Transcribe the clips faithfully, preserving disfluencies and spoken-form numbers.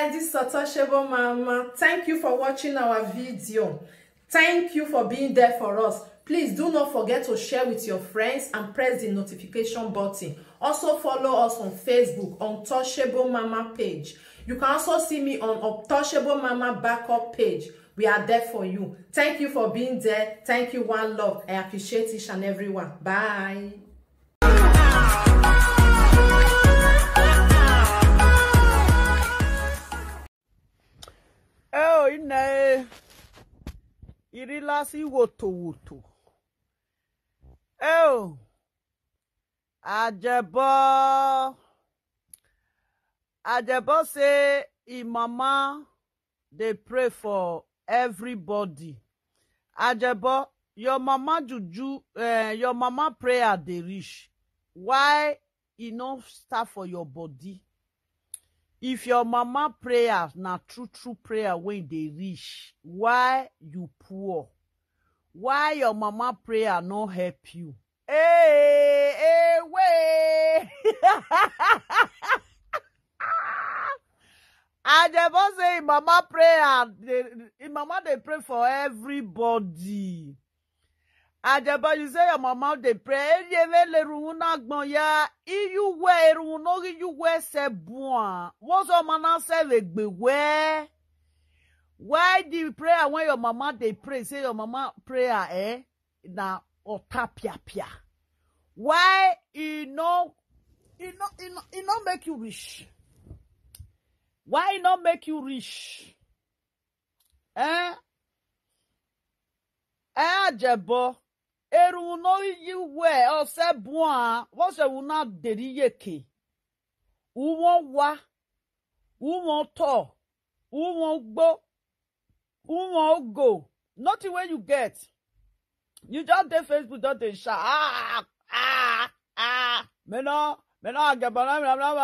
This is Untouchable Mama. Thank you for watching our video. Thank you for being there for us. Please do not forget to share with your friends and press the notification button. Also follow us on Facebook, Untouchable Mama page. You can also see me on Untouchable Mama backup page. We are there for you. Thank you for being there. Thank you, one love. I appreciate each and every one. Bye. Eo ine, irilasi woto woto. Eo, Ajebo. Ajebo say him mama dey pray for everybody. Ajebo, your mama juju, eh, your mama prayer dey reach. Why e no start for your body? If your mama prayer na true true prayer wey dey reach, why you poor? Why your mama prayer no help you? Hey, hey, way. Ajebo say him mama prayer, dey- him mama dey pray for everybody. Ajebo, you say your mama dey pray. Eye ve le erunwu na gbon ya. Iyu we erunwu no gi yu we se bua. Wo so mana se ve gbe we. Why the prayer when your mama dey pray, say your mama prayer, eh? Na ota pia pia. Why e no, e no, e no, e no make you rich? Why e no make you rich? Eh? Eh, Ajebo. Erunwu no yi we, ose bua, wo se wu na deri yeke. Uwon wa, uwon to, uwon gbo, uwon ogo. Nothing wey you get. You just dey Facebook, just dey shout. Ah, ah, ah. Me no, me no, Ajebo na, me no,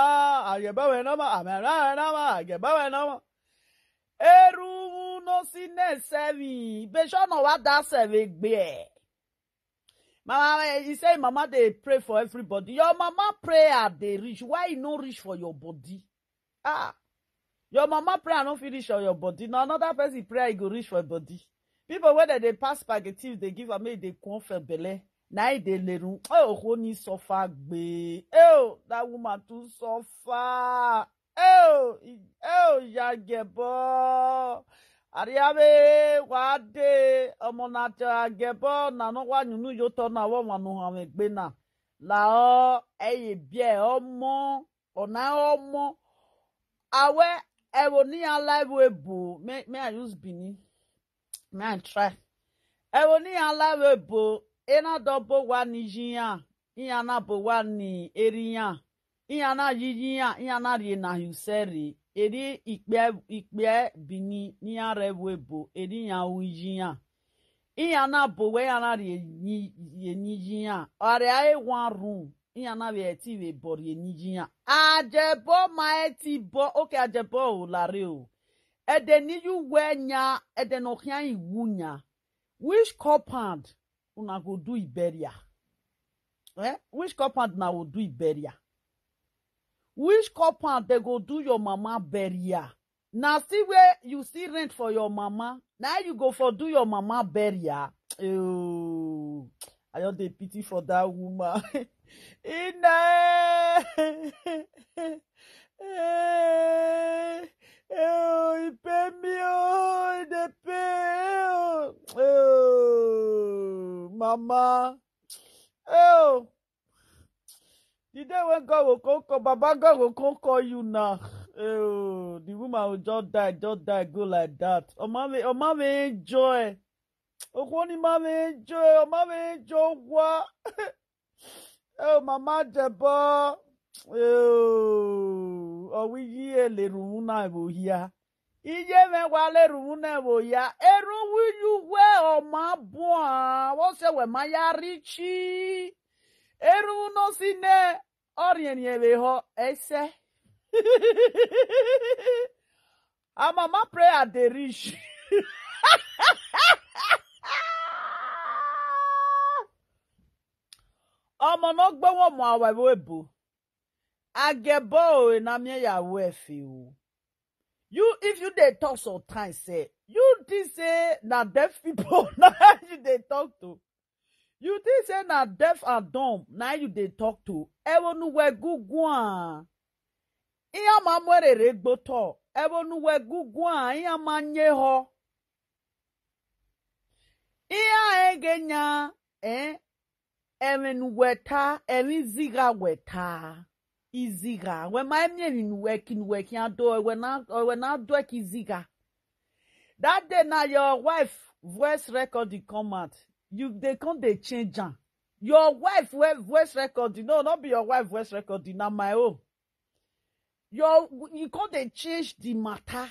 Ajebo we no, me no, Ajebo we no. Erunwu no si ne seven. Be sure no wa da seven gbe. Mama, eh, he say mama dey pray for everybody. Your mama prayer dey reach. Why e no reach for your body? Ah, your mama prayer no fit reach for your body. Na another person prayer e go reach for your body. People wey dem dey pass spaghetti, dey give am make e dey come for belle. Na e dey lerun. Oh, ho ni suffer gbe. Oh, that woman too suffer. Oh, oh, Ajebo. Ariabe wade omo na Ajebo na no wa nyunu yo to na wo ma no ha me gbe na. La o, eye bie omo, ona omo. Awe, ewo ni ya live we bo. Me, me I use Bini. Me I try. Ewo ni ya live we bo. Ena do bo wa ni jiyan. Iya na bo wa ni eriyan. Iya na yiyiyan. Iya na rie na hiuseri. Eri ikpe, ikpe Bini ni ya re we bo. Eri ya u yiyan. Iya na bo we ya na rie ni, rie ni yiyan. Are ai one room. Iya na we ti we bo rie ni yiyan. Ajebo ma e ti bo. Okay, Ajebo o lare o. Ede ni yu we nya, ede no kian iwu nya. Which compound una go do Iberia? Eh? Which compound una go do Iberia? Which compound they go do your mama burial? Na still where you see rent for your mama, now you go for do your mama burial. Oh, I just dey pity for that woman. Ina. Eh, oh, e pay me, oh, e dey pay, oh. Oh, mama. Oh. The day when God will come, come, Baba God will come call you now. Oh, the woman will just die, just die, go like that. Omame, Omame enjoy. Okwoni Mame enjoy, Omame enjoy wa. Oh, Mama Ajebo. Oh, owi yi e le rumu na bo hia. Iye me wa le rumu na bo ya. Eru wi yu we o ma bua. Wo se we ma ya richi. Eru no si ne. Orien ye we ho ese. A mama prayer dey reach. Ọmọ náà gbé wọn mọ àwọn ìwé ìbò. Agẹbọ òwe náà mi ẹ̀yàwó ẹ̀ fi o. You, if you dey talk sometimes, say, you think say na deaf people na you dey talk to. You think say na deaf and dumb na you dey talk to. Ewonuwe guguan. Iya ma mwerere gboto. Ewonuwe guguan. Iya ma nyeho. Iya egenya. Eh? Ewen weta, ewen ziga weta. Iziga. We ma emi ewen weki, weki ado, we na, we na do eki ziga. That day na your wife voice record dey come out. You dey come dey change am. Your wife we voice record, no, not be your wife voice record, na my own. Your, you come dey change the matter.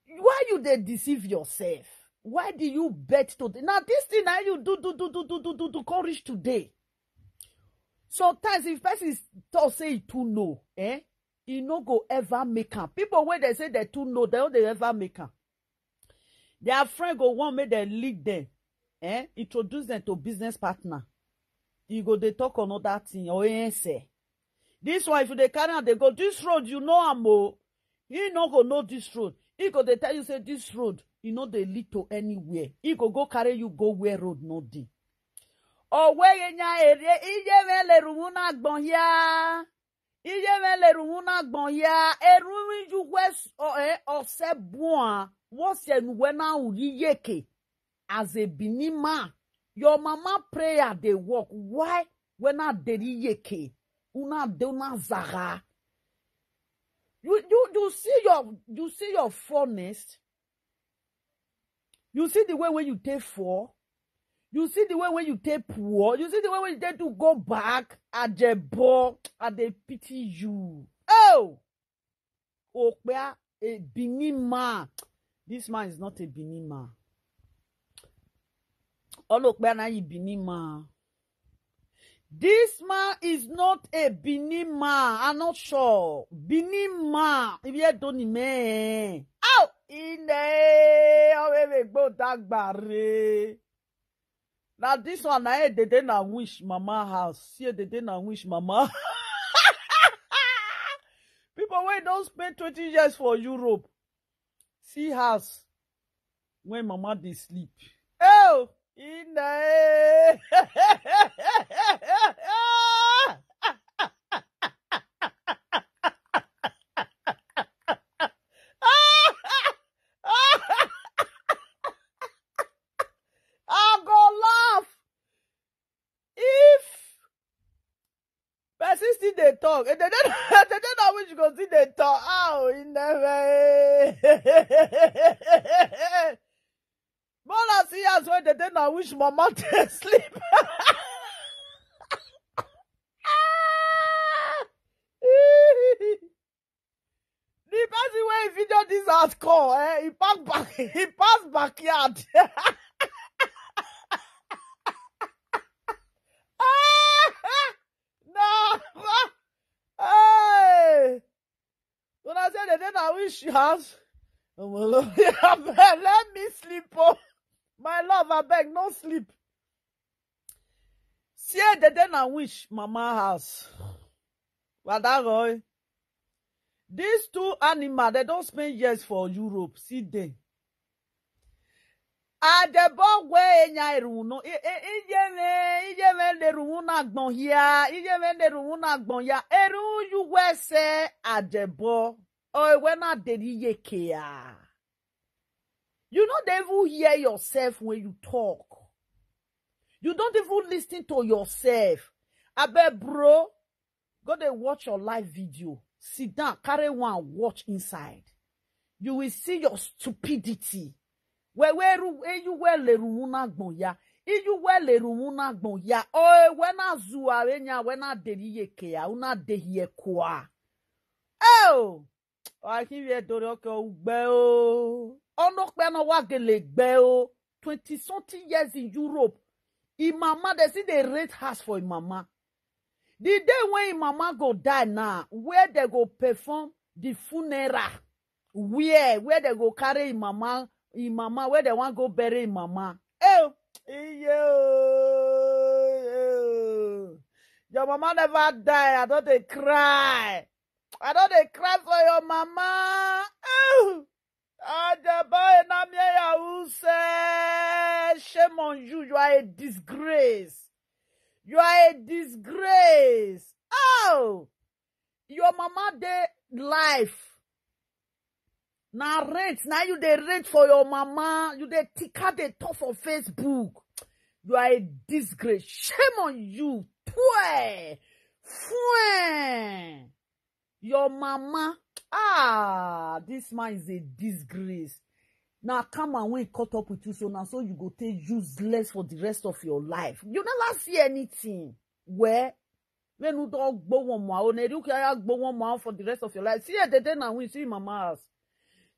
Why you dey deceive yourself? Why do you bet today? Now this thing now you do, do, do, do, do, do, do, do, come reach today. Sometimes if person talk say he too know, eh? He no go ever make am. People wey they say they too know, they no dey ever make am. Their friend go want make dem lead them, eh? Introduce them to business partner. You go dey talk another thing or answer. This one, if you dey carry am dey go, this road, you know am o. He no go know this road. He go dey tell you say this road, e no dey lead to anywhere. He go go carry you go where road no dey. Owe ye nya ere, iye me le rumu na gbon ya. Iye me le rumu na gbon ya. Eru mi ju wes o, eh, ose bua. Wo se nu we na u yi yeke. As a Benin man, your mama prayer dey work. Why? When I dey yeke, una dey una zaga. You, you, you see your, you see your furnace. You see the way when you take fall. You see the way when you take poor. You see the way when you take to go back. Ajebo, I dey pity you. Oh, Okpea, a Benin man. This man is not a Benin man. All Okpea na a Benin man. This man is not a Benin man. I'm not sure. Benin man. If you don't man. Out in there. Oh, we go dagbare. Now this one, I did na wish mama house. See, did na wish mama. People wey don spend twenty years for Europe, see house when mama dey sleep. Oh, in the I go laugh if person still dey talk. Eh, they dey, they dey na which go still dey talk. Ah, oh, he never. Mola see as when they dey na which mama dey sleep. The person wey video this house call, eh, he pass back, he pass backyard. No, hey, when I say they dey na which house? Let me sleep, oh. My love, I beg, no sleep. See, they dey na which mama house? Wadaroy. These two animals, they don't spend years for Europe. See them. Adebo we enya eru no. Iyeme, iyeme le rumu na gbon ya. Iyeme le rumu na gbon ya. Eru you we se adebo. Oh, we na deri yekea. You no dey even hear yourself when you talk. You don't even listen to yourself. Abeg, bro, go dey watch your live video. Sit down, carry one, watch inside. You will see your stupidity. We we ru e you we le rumu na gbon ya. I you we le rumu na gbon ya. Oh, we na zu are nya, we na deri yekea, una de ye kwa. Oh. Wa ki we dori oke ugbe o. Ono pe no wa gele gbe o. Twenty something years in Europe. Him mama, they see they rent house for him mama. The day when him mama go die now, where they go perform the funeral? Where, where they go carry him mama, him mama, where they want go bury him mama? Oh, iyo, iyo. Your mama never die. I don't dey cry. I don't dey cry for your mama. a disgrace. You are a disgrace. Oh, your mama dey life. Na rent, na you dey rent for your mama. You dey tika dey talk for Facebook. You are a disgrace. Shame on you. Pue. Fue. Your mama. Ah, this man is a disgrace. Na karma wey caught up with you, so na so you go take useless for the rest of your life. You never see anything. Where? When you don't go one more, or you can go one more for the rest of your life. See, a day na win, see mama house.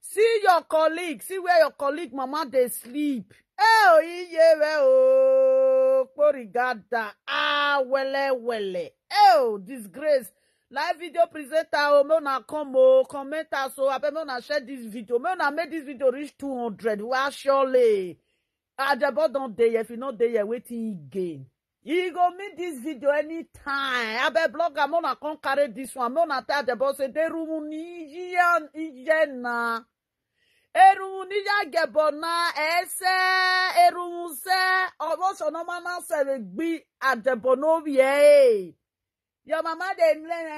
See your colleague, see where your colleague mama dey sleep. Eh, oh, iye we o, porigada, ah, wele wele. Eh, oh, disgrace. Live video presenter, oh, make una come, oh, comment us, oh, abeg make una share this video. Make una make this video reach two hundred. Well, surely. Ajebo don dey here. If you no dey here, wetin he gain? He go meet this video anytime. Abeg blogger, make una come carry this one. Make una tell Ajebo say, "Derumu ni iye na. Erumu ni ya gebo na ese, erumu se, obo so no mana se we gbi Ajebo no wie." Your mama dey,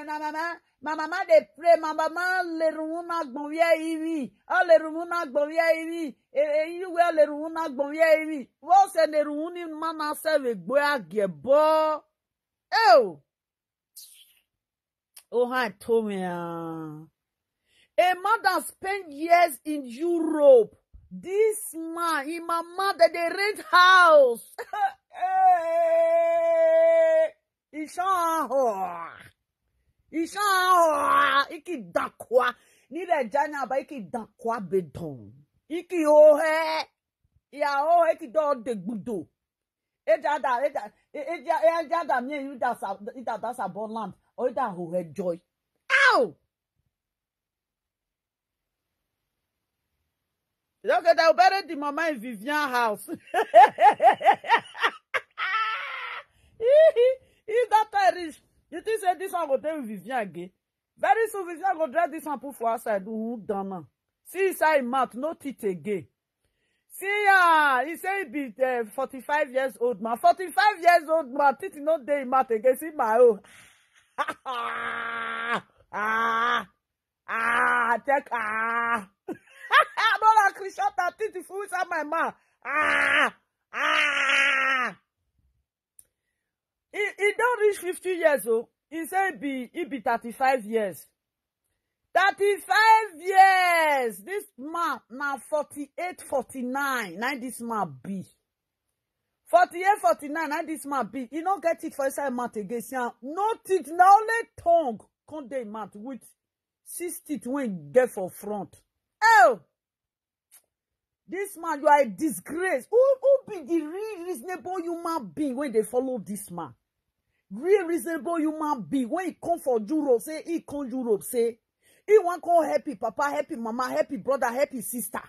na mama, my mama dey pray, my mama lerumuna gbonye iri, o lerumuna gbonye iri, e, e, you we lerumuna gbonye iri. Wo se lerumuni mana se we gbo agebo. Oh. Oh, hi, Tommy. A man that spent years in Europe. This man, him mama, that they rent house. Eh, Ishan ho. Ishan ho. Iki dakwa. Ni le janya ba iki dakwa beton. Iki ohe. Ya ohe iki do de gudo. Eja da, eja, eja, eja da mi, you da sa, ida da sa born land. Or ida ho he joy. Ow! Okay, they'll bury the mama in Vivian house. If that time reach, you think say this one go dey with Vivian again? Very soon, Vivian go dress this one put for outside. Who done now? See inside him mouth, no teeth again. See, ah, he say he be uh, forty-five years old man. Forty-five years old man, teeth no dey him mouth again. See my own. Ah, ah, check, ah. More than Christian, that teeth full inside my mouth. Ah, ah. He, he don reach fifty years, oh. He say he be, he be thirty-five years. Thirty-five years. This man na forty-eight, forty-nine. Now this man be. Forty-eight, forty-nine. Now this man be. He no get it for inside mouth again. See, ah, no teeth, na only tongue. Come dey mouth with six teeth wey get for front. Oh! This man, you are a disgrace. Who, who be the real reasonable human being when they follow this man? Real reasonable human being. When he come for Europe, say he come Europe, say he want come help him papa, help him mama, help him brother, help his sister.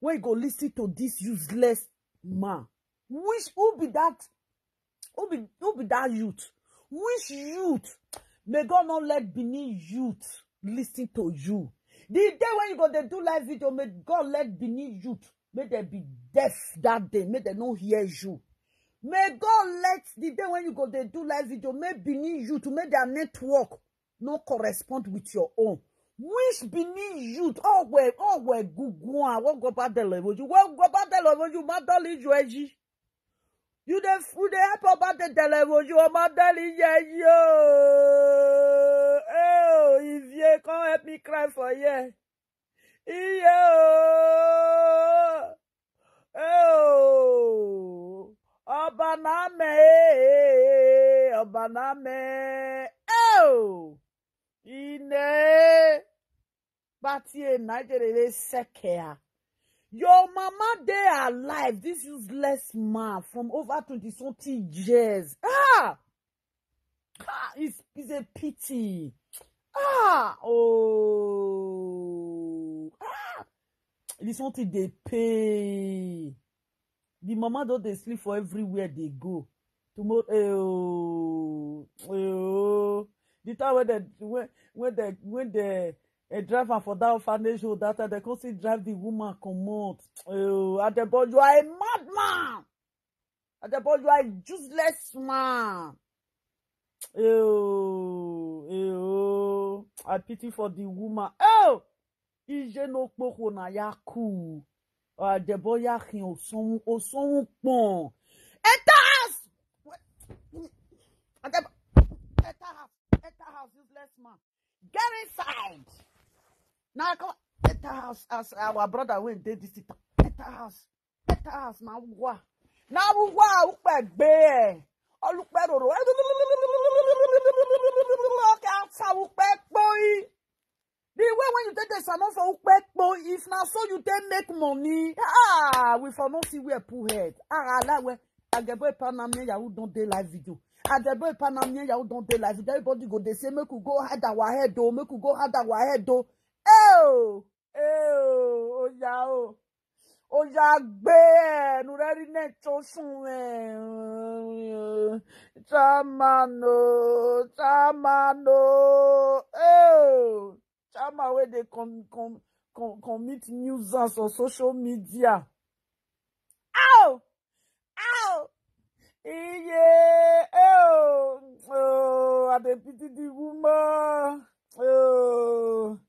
When he go listen to this useless man, which who be that? Who be who be that youth? Which youth? May God not let Benin youth listen to you. The day when you go dey do live video, may God let Benin youth, may they be deaf that day, may they no hear you. May God let the day when you go dey do live video, may Benin youth, may their network no correspond with your own. Which Benin youth? Oh, we, oh, we, gugu, ah, what go bad the level? You what go bad the level? You mad dolly you. You dey, you dey help about the level. You are mad dolly, yeah, yo. Oh, if you can't help me cry for here. Iyo. Oh. Obaname. Obaname. Oh. Ine. Batie Nigeria sekea. Your mama dey alive. This useless man from over twenty something years. Ah! Ah, it's, it's a pity. Ah, oh. Ah, this one thing dey pay. The mama don dey sleep for everywhere they go. Tomorrow, eh, oh, eh, oh. The time when they, when, when they, when they, eh, drive am for that orphanage home, that time they come still drive the woman comot. Eh, oh, Adebo, you are a madman. Adebo, you are a useless man. Ew, ew. I pity for the woman. Oh, ije no kpokpo na ya ku. Adebo ya hin osonwu, osonwu pon. Enter house. Adebo, enter house, enter house, useless man. Get inside. Now come enter house as our brother wey dey this thing. Enter house. Enter house na wa. Na wa ukpe gbe. Olupe roro. Okay, outside ukpe kpoi. The way when you take the salon for ukpe kpoi, if na so you take make money, ah, we for no see where put head. Ah, ala we. Adebo Epa na me ya who don dey live video. Adebo Epa na me ya who don dey live video. Everybody go dey say make we go hide our head o, make we go hide our head o. Oh, oh, oya o. Oya gbe, nu re ri ne chosun e. Chairman o, chairman o. Oh, chairman wey dey com com com commit nuisance on social media. Ow! Ow! Iye! Oh! Oh! I dey pity the woman. Oh!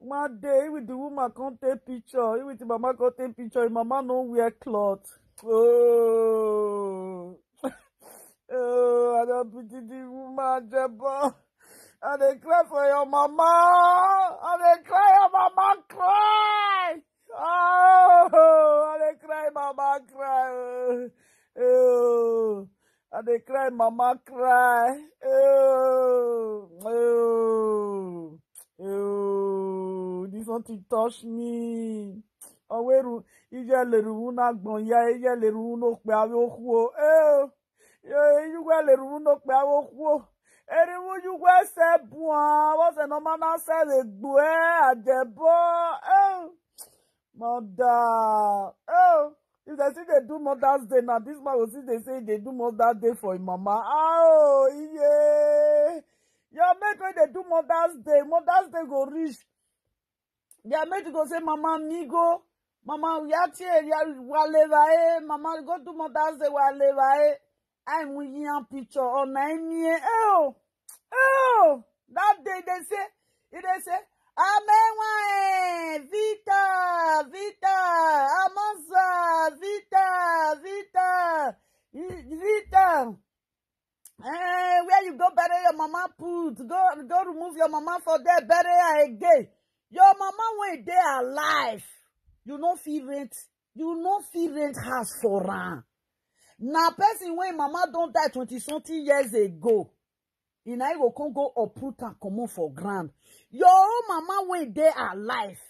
One day, he with the woman come take picture. He with the mama come take picture. Him mama no wear cloth. Oh! Oh! I don pity the woman, Jebo. I dey cry for your mama. I dey cry, your mama cry. Oh, I dey cry, mama cry. Oh, I dey cry, mama cry. Oh, oh, oh, this one to touch me. Oweru, ije leru na gbon ya, ije leru no pe awe okuo. Oh, yo, you go leru no pe awe okuo. Eriwu you go se bua, what's the normal na se le gbue, Adebo. Oh, mother. Oh, if they see they do Mother's Day now, this man will see they say they do Mother's Day for him mama. Oh, yeah. Your mate when they do Mother's Day, Mother's Day go reach. Their mate go say, "Mama, mi go. Mama, we are here. We are, we are live, eh? Mama, go do Mother's Day, we are live, eh?" I'm with you picture on my me. Oh, oh, that day they say, they say, "Amen, Vita, Vita, Amaza, Vita, Vita, Vita." Eh, where you go bury your mama put? Go, go remove your mama for there, bury her again. Your mama when they alive, you no fit rent, you no fit rent house for am. Na person when mama don die twenty something years ago, e na go come go uproot and comot for ground. Your own mama when they alive,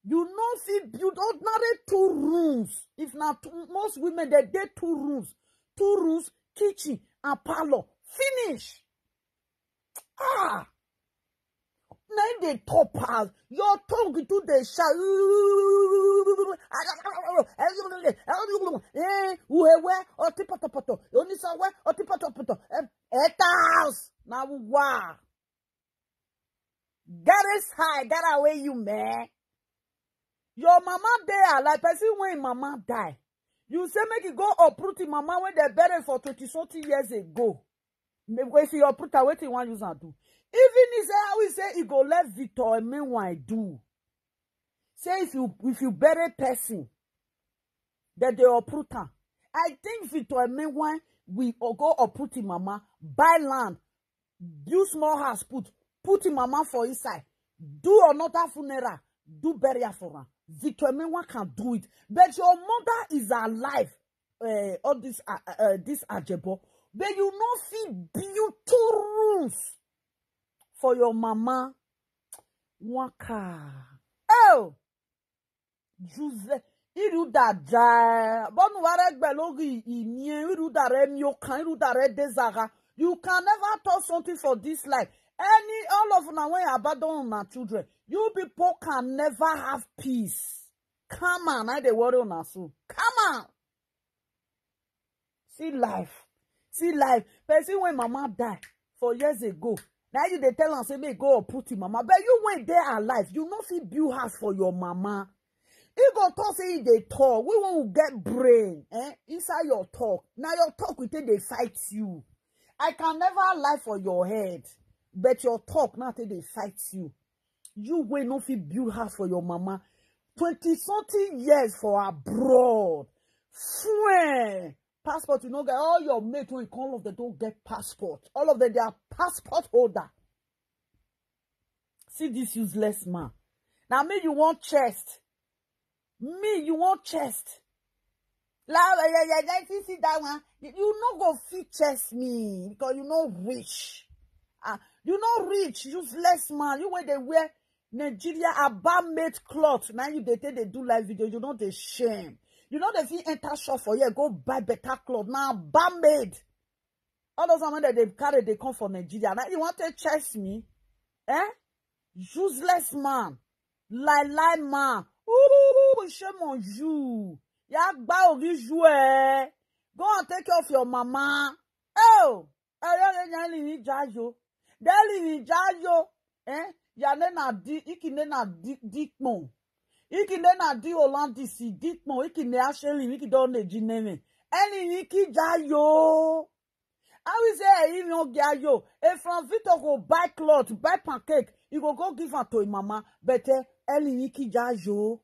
you no fit build ordinary two rooms. If na two, most women they dey two rooms, two rooms, kitchen and parlor. Finish. Ah, na im dey top pass. Your tongue too dey shout. Eh, uhewe, oti potopoto. Onisawe, oti potopoto. Eh, eta house. Na wa. Get this high, get away, you man. Your mama dey alive, person when mama die. You say make you go uproot him mama when they buried for twenty something years ago. If you uproot her, wetin you wan use am do? Even he say, how he say he go let Victor Emewan do. Say if you, if you bury person, that they uproot am. I think Victor Emewan will go uproot him mama, buy land, build small house, put, put him mama for inside, do another funeral, do burial for am. Victor Emewan can do it, but your mother is alive. Uh, all this, uh, uh, this Adebo, but you no fit build two rooms for your mama. Waka. Oh, Jose, iru da jai. Bonu ware gbe lori imie, iru da re miokan, iru da re dezaga. You can never talk something for this life. Any, all of una when abandon una children, you people can never have peace. Come on, I dey worry una so. Come on. See life. See life. Person when mama die for years ago. Now you dey tell am say make go uproot him mama. But you when they alive, you no fit build house for your mama. He go talk say he dey talk. We wan get brain, eh? Inside your talk. Na your talk we take dey fight you. I can never lie for your head, but your talk now take dey fight you. You wey no fit build house for your mama. Twenty something years for abroad. Swear. Passport you no get. All your mates wey you call, all of them don get passport. All of them, they are passport holder. See this useless man. Na me you want chest. Me you want chest. La, la, la, la, la, see, see that one. You, you no go fit chest me because you no rich. Ah, you no rich, useless man. You wey dey wear Nigeria Aba made cloth. Now you dey take dey do live video. You no dey shame. You no dey fit enter shop for here, go buy better cloth. Na Aba made. All those one wey dem dey carry dey come for Nigeria. Now you want to chest me? Eh? Useless man. Lie, lie man. Ooh, shame on you. Ya gba ogi ju eh. Go and take care of your mama. Oh, ayọrẹ yan lè ní jáyò. Dẹ́lì ní jáyò. Eh? Yane na di, ikine na di, dikpon. Ikine na di Hollandisi, dikpon. Ikine asheli, ikidon ne jinene. Ẹni yìí kí jáyò. I will say, eh, you no get yo. If from Victor go buy cloth, buy pancake, you go go give am to him mama. But eh, Ellie Nikki Jajo.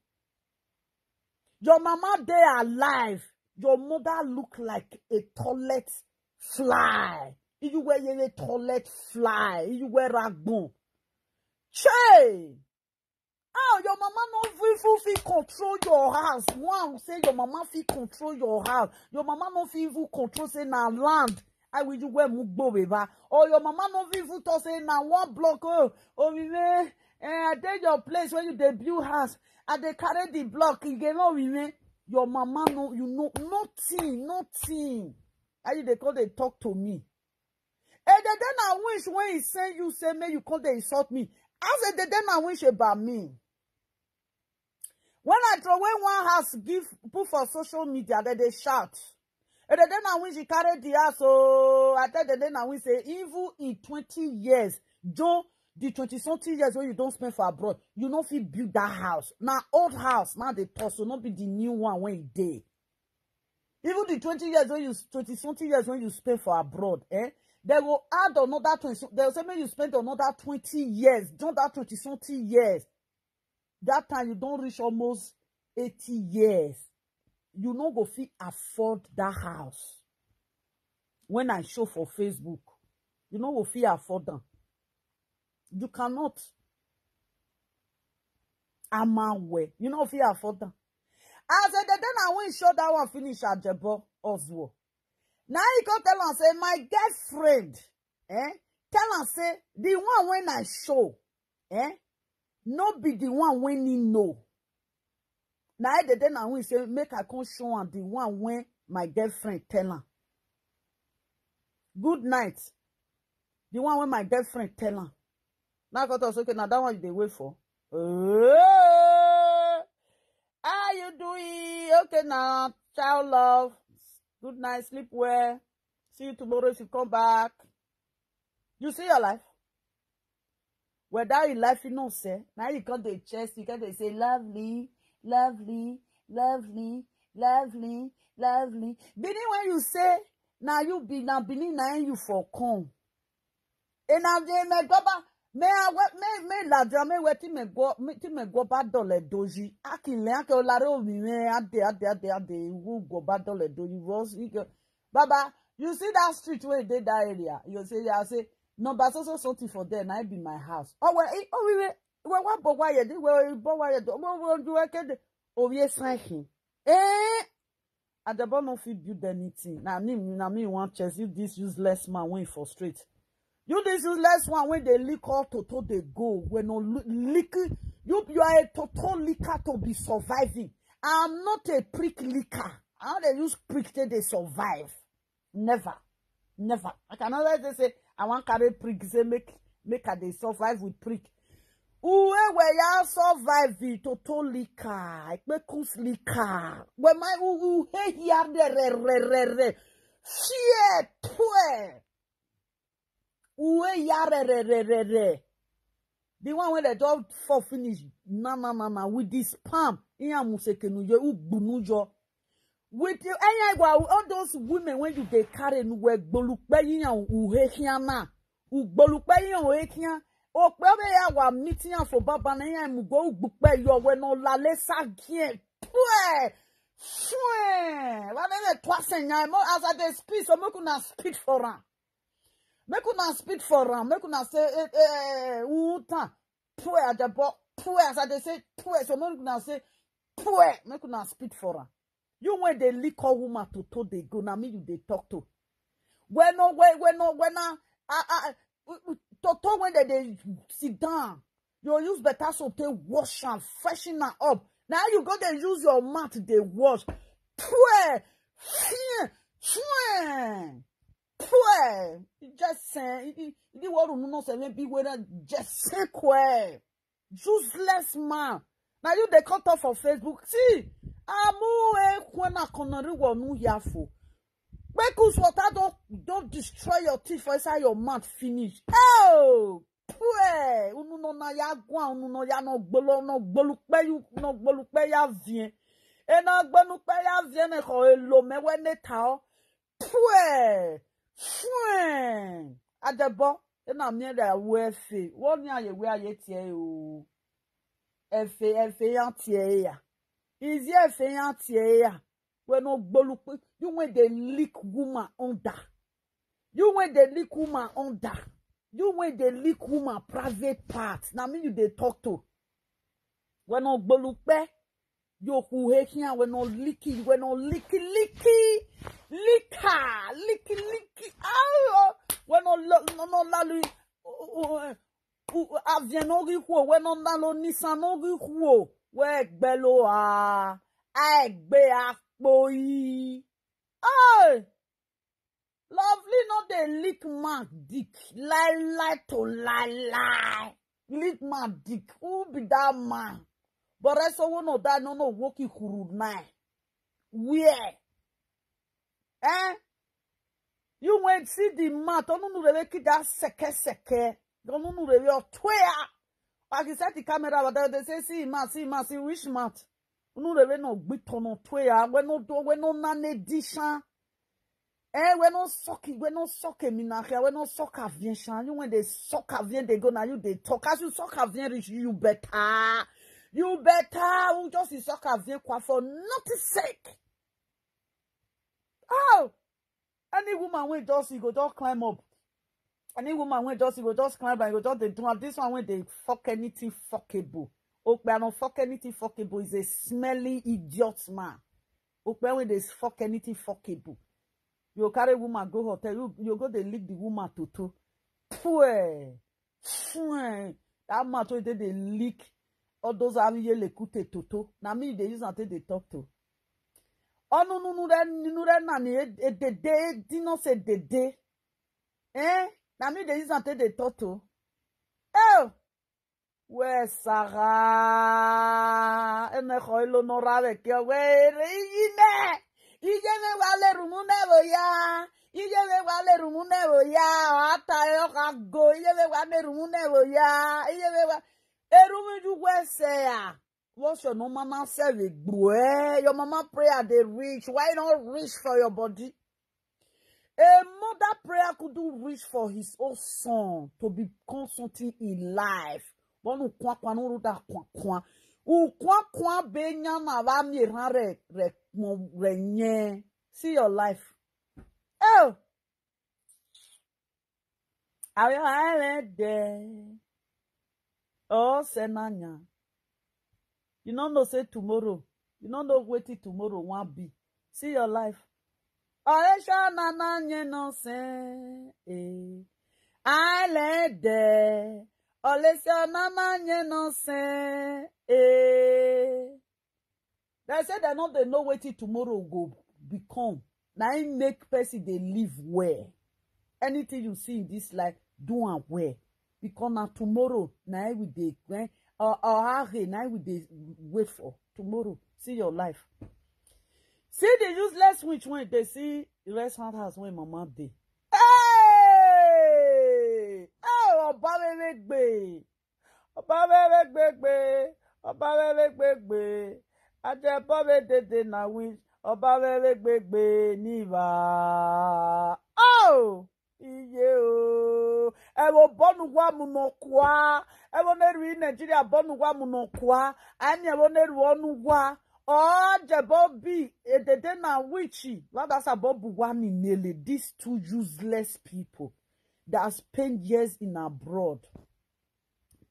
Your mama dey alive. Your mother look like a toilet fly. You wear a toilet fly. You wear ragbon. Che! Oh, your mama no even fit control your house. One say your mama fit control your house. Your mama no fit even control say na land. I will you wear mugbo beba. Or your mama no fit even talk say na one block. Oh, oh, we may, eh, I dey your place when you dey build house. I dey carry the block. You get no we may. Your mama no, you know nothing, nothing. How you dey call dey talk to me? And then I wish when he send you say may you come dey insult me. As a then I wish about me. When I throw away one house give put for social media, then they shout. And then I wish he carried the house. So I tell the then I wish say even in twenty years, Joe, the twenty something years when you don't spend for abroad, you no fit build that house. Now old house, now they toss, so not be the new one when you dey. Even the twenty years when you twenty something years when you spend for abroad, eh? They will add another twenty. They will say, "May you spend another twenty years, don't that twenty something years." That time you don't reach almost eighty years. You no go fit afford that house. When I show for Facebook, you no go fit afford them. You cannot. Amawe, you no fit afford them. As a then I went show that one finish at Jebo Oswald. Now he go tell and say, "My girlfriend, eh? Tell and say the one when I show, eh? No be the one when he know." Now I then I went say, "Make I come show am the one when my girlfriend tell am." Good night. The one when my girlfriend tell am. Now I got us okay. Now that one they wait for. Eh, how you doing? Okay now, child love. Good night, sleep well. See you tomorrow if you come back. You see your life. Whether you life you know say now you come dey chest, you come dey say, "Lovely, lovely, lovely, lovely, lovely." Benin when you say now you be now Benin now you for come. And now they may go back. Me I wait me me ladra me wait till me go me till me go back dole doji. Akile ake olare omi me ade ade ade ade who go back dole doji was you go. Baba, you see that street where they that area. You say, "Yeah, I say, number so so something for there. Now it be my house." Oh well, eh, oh we we we what but why you did well but why you do what will do I can oh yes thank him. Eh, Adebo no fit build anything. Now me now me want chest you this useless man when he frustrate. You this useless one when they lick all toto they go when no li- lick you you are a toto licker to be surviving. I'm not a prick licker. How they use prick till they survive? Never, never. I cannot let them say I want carry prick say make make I dey survive with prick. Uwe we ya survive the toto licker, ekpekus licker. We my u u he here re re re re re. Fear twe. Uwe ya re re re re re. The one wey dem don fall finish, na, na, na, na, with the sperm, iya musekenu yo, ugbunu yo. With you, enya igwa, all those women when you dey carry nu we gbolupe iya uhe kiana. Ugbolupe iya uhe kiana. Okpe obe ya wa meeting ya for baba na iya mugo ugbupe yo we no lale sagien. Pue! Pue! Wa ne le twa senya mo as I dey speak, so make una speak for am. Make una speak for am. Make una say, eh, eh, uta. Pue, Ajabo. Pue, as I dey say, pue. So make una say, pue. Make una speak for am. You when they lick a woman to to they go. Now me you they talk to. When no, when, when no, when na, ah, ah, to to when they, they sit down. You use better soap to wash and freshen her up. Now you go dey use your mouth dey wash. Pue, pue, pue. Just say, the world no say maybe whether just say kwe. Useless man. Now you dey cut off for Facebook. See, amu e kwena konori wonu yafo. Make us water don't, don't destroy your teeth for inside your mouth finish. Oh, pue. Unu no na ya gwa, unu no ya no gbolo, no gbolu pe you, no gbolu pe ya vien. E na gbonu pe ya vien ne ko elo me we ne ta o. Pue! Pue! Adebo, e na mi da we fe. Wo ni aye we aye tie o. Efe, efe ya tie ya. Is efe ya tie ya. We no gbolupe. You when they lick woman under. You when they lick woman under. You when they lick woman private part. Now me you they talk to. We no gbolupe. Yo who he here we no licky, we no licky licky. Licker, licky licky. Oh, we no lo- no no lalu. Avien no ri huo, we no nalo nisan no ri huo. We gbelo a. Egbe akpo yi. Oh, Lovely no dey lick man dick. Lie lie to lie lie. Lick man dick. Who be that man? But I saw one of that no no woki huru nine. Where? Eh? You went see the man. Don't know the kid that seke seke. Don't know the real twea. Like you set the camera, but they say see man, see man, see which man. Unu rere no gbito no twea. We no do, we no nane dishan. Eh, we no suck it, we no suck a minachia, we no suck a vien shan. You when they suck a vien, they go now you they talk. As you suck a vien rich, you better. You better. Who just is suck a vien kwa for nothing sake. Oh, any woman when just you go just climb up. Any woman when just you go just climb and you go just they do am. This one when they fuck anything fuckable. Okpe I don't fuck anything fuckable is a smelly idiot man. Okpe when they fuck anything fuckable. You carry woman go hotel, you you go they lick the woman to toe. Pue, pue. That man told they they lick all those are yele kute toto. Now me they use and take they talk to. Oh no no no that no that nanny e dede did not say dede. Eh? Now me they use and take they talk to. Oh, where Sarah? And the hoilo no rave ke where yine. Ije me wale rumu nevo ya. Ije me wale rumu nevo ya. Ata yo ka go. Ije me wale rumu nevo ya. Ije me wa. Erumu ju where say ya. What's your normal man serve a bro? Eh? Your mama prayer they reach. Why not reach for your body? A mother prayer couldn't reach for his own son to become something in life. But ukwa kwa no ruda kwa kwa. Ukwa kwa be nyama va mi ran re re mo re nye. See your life. Oh, are you there? Oh, Senanya. You don't know say tomorrow. You don't know what it tomorrow won't be. See your life. Oresha nana nye no se. Eh. I let there. Olesha nana nye no se. Eh. They say they no they know what it tomorrow go become. Now it make person they live well. Anything you see in this life, do and well. Because now tomorrow, now we dey eh, or or how hey, now we dey wait for tomorrow. See your life. See the useless witch when they see restaurant house when mama dey. Hey! Oh, Oba Welegbe. Oba wewe gbegbe, oba wewe gbegbe. Ajebo we dede na witch, oba wewe gbegbe niva. Oh! Iye o. Ewo bonu wa munokwa. Ewo neru in Nigeria bonu wa munokwa. Ani ewo neru onu wa. Oh, Jebobi, edede na witch. What that's about Buwani Nele? These two useless people that spend years in abroad.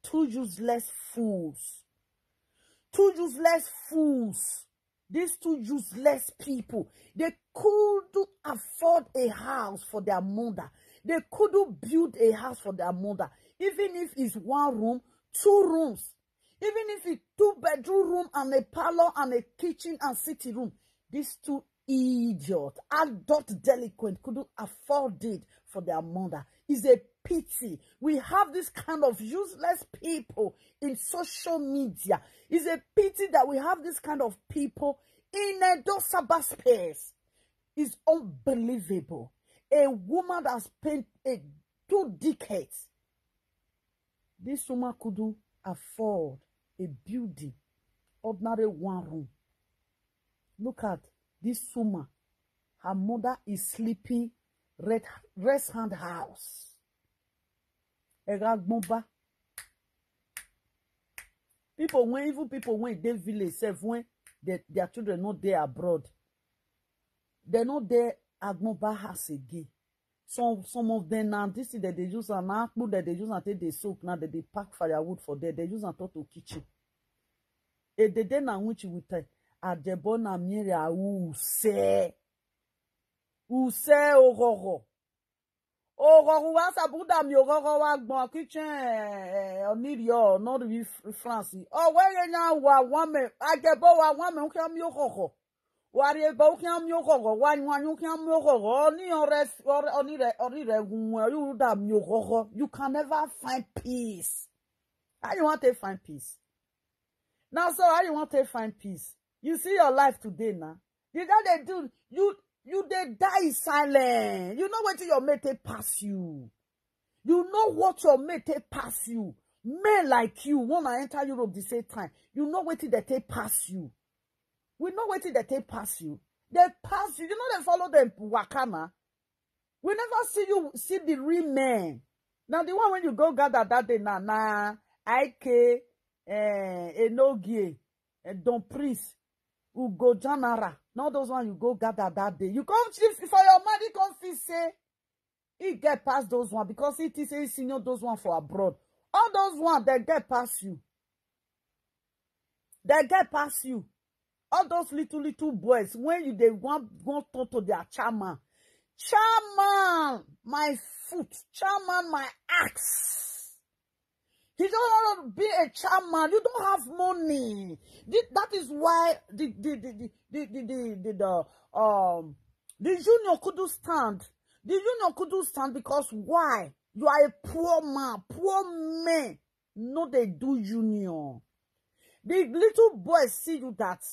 Two useless fools. Two useless fools. These two useless people, they couldn't afford a house for their mother. They couldn't build a house for their mother. Even if it's one room, two rooms, even if it's two bedroom room and a parlor and a kitchen and sitting room, these two idiot, adult delinquent couldn't afford it for their mother. It's a pity. We have this kind of useless people in social media. It's a pity that we have this kind of people in Edo cyberspace. It's unbelievable. A woman that spent a two decades. This woman couldn't afford a building, ordinary one room. Look at this woman. Her mother is sleeping red rest hand house. Eragbonba. People when even people when they village self when they, their children not there abroad, they not there Agbonba house again. Some some of them now this thing that they use and now put that they use and take they soak now that they pack firewood for there. They use and talk to kitchen. A they dey na which we tell Ajebo na Mary Use. Use ogogo. Ogogo wa sabuda mi ogogo wa gbon kitchen eh, oniri o no ri France. O we ye nya wa wa me Ajebo wa wa me ukia mi ogogo. Wa ri ebo ukia mi ogogo wa nwa ukia mi ogogo. Oni ore oni re oni re gun we you da mi ogogo. You can never find peace. How you want to find peace? Now so how you want to find peace? You see your life today now. You that they do you you they die silent. You know what your mate take pass you. You know what your mate take pass you. Men like you wanna enter Europe the same time. You know what they take pass you. We know what they take pass you. They pass you. You know they follow them wakana. We never see you see the real men. Now the one when you go gather that day now, nah, I K, eh, Enogie, eh, Don Prince, Ugo Janara. Not those one you go gather that day. You come chief for your money, come feel say he get past those one because he think say he senior those one for abroad. All those one they get past you. They get past you. All those little little boys when you they want want talk to their chairman. Chairman, my foot. Chairman, my axe. He don't want to be a chairman. You don't have money. Thi- That is why the the the the the, the, the, the, the um the union couldn't stand. The union couldn't stand because why? You are a poor man. Poor men no they do union. The little boys see you that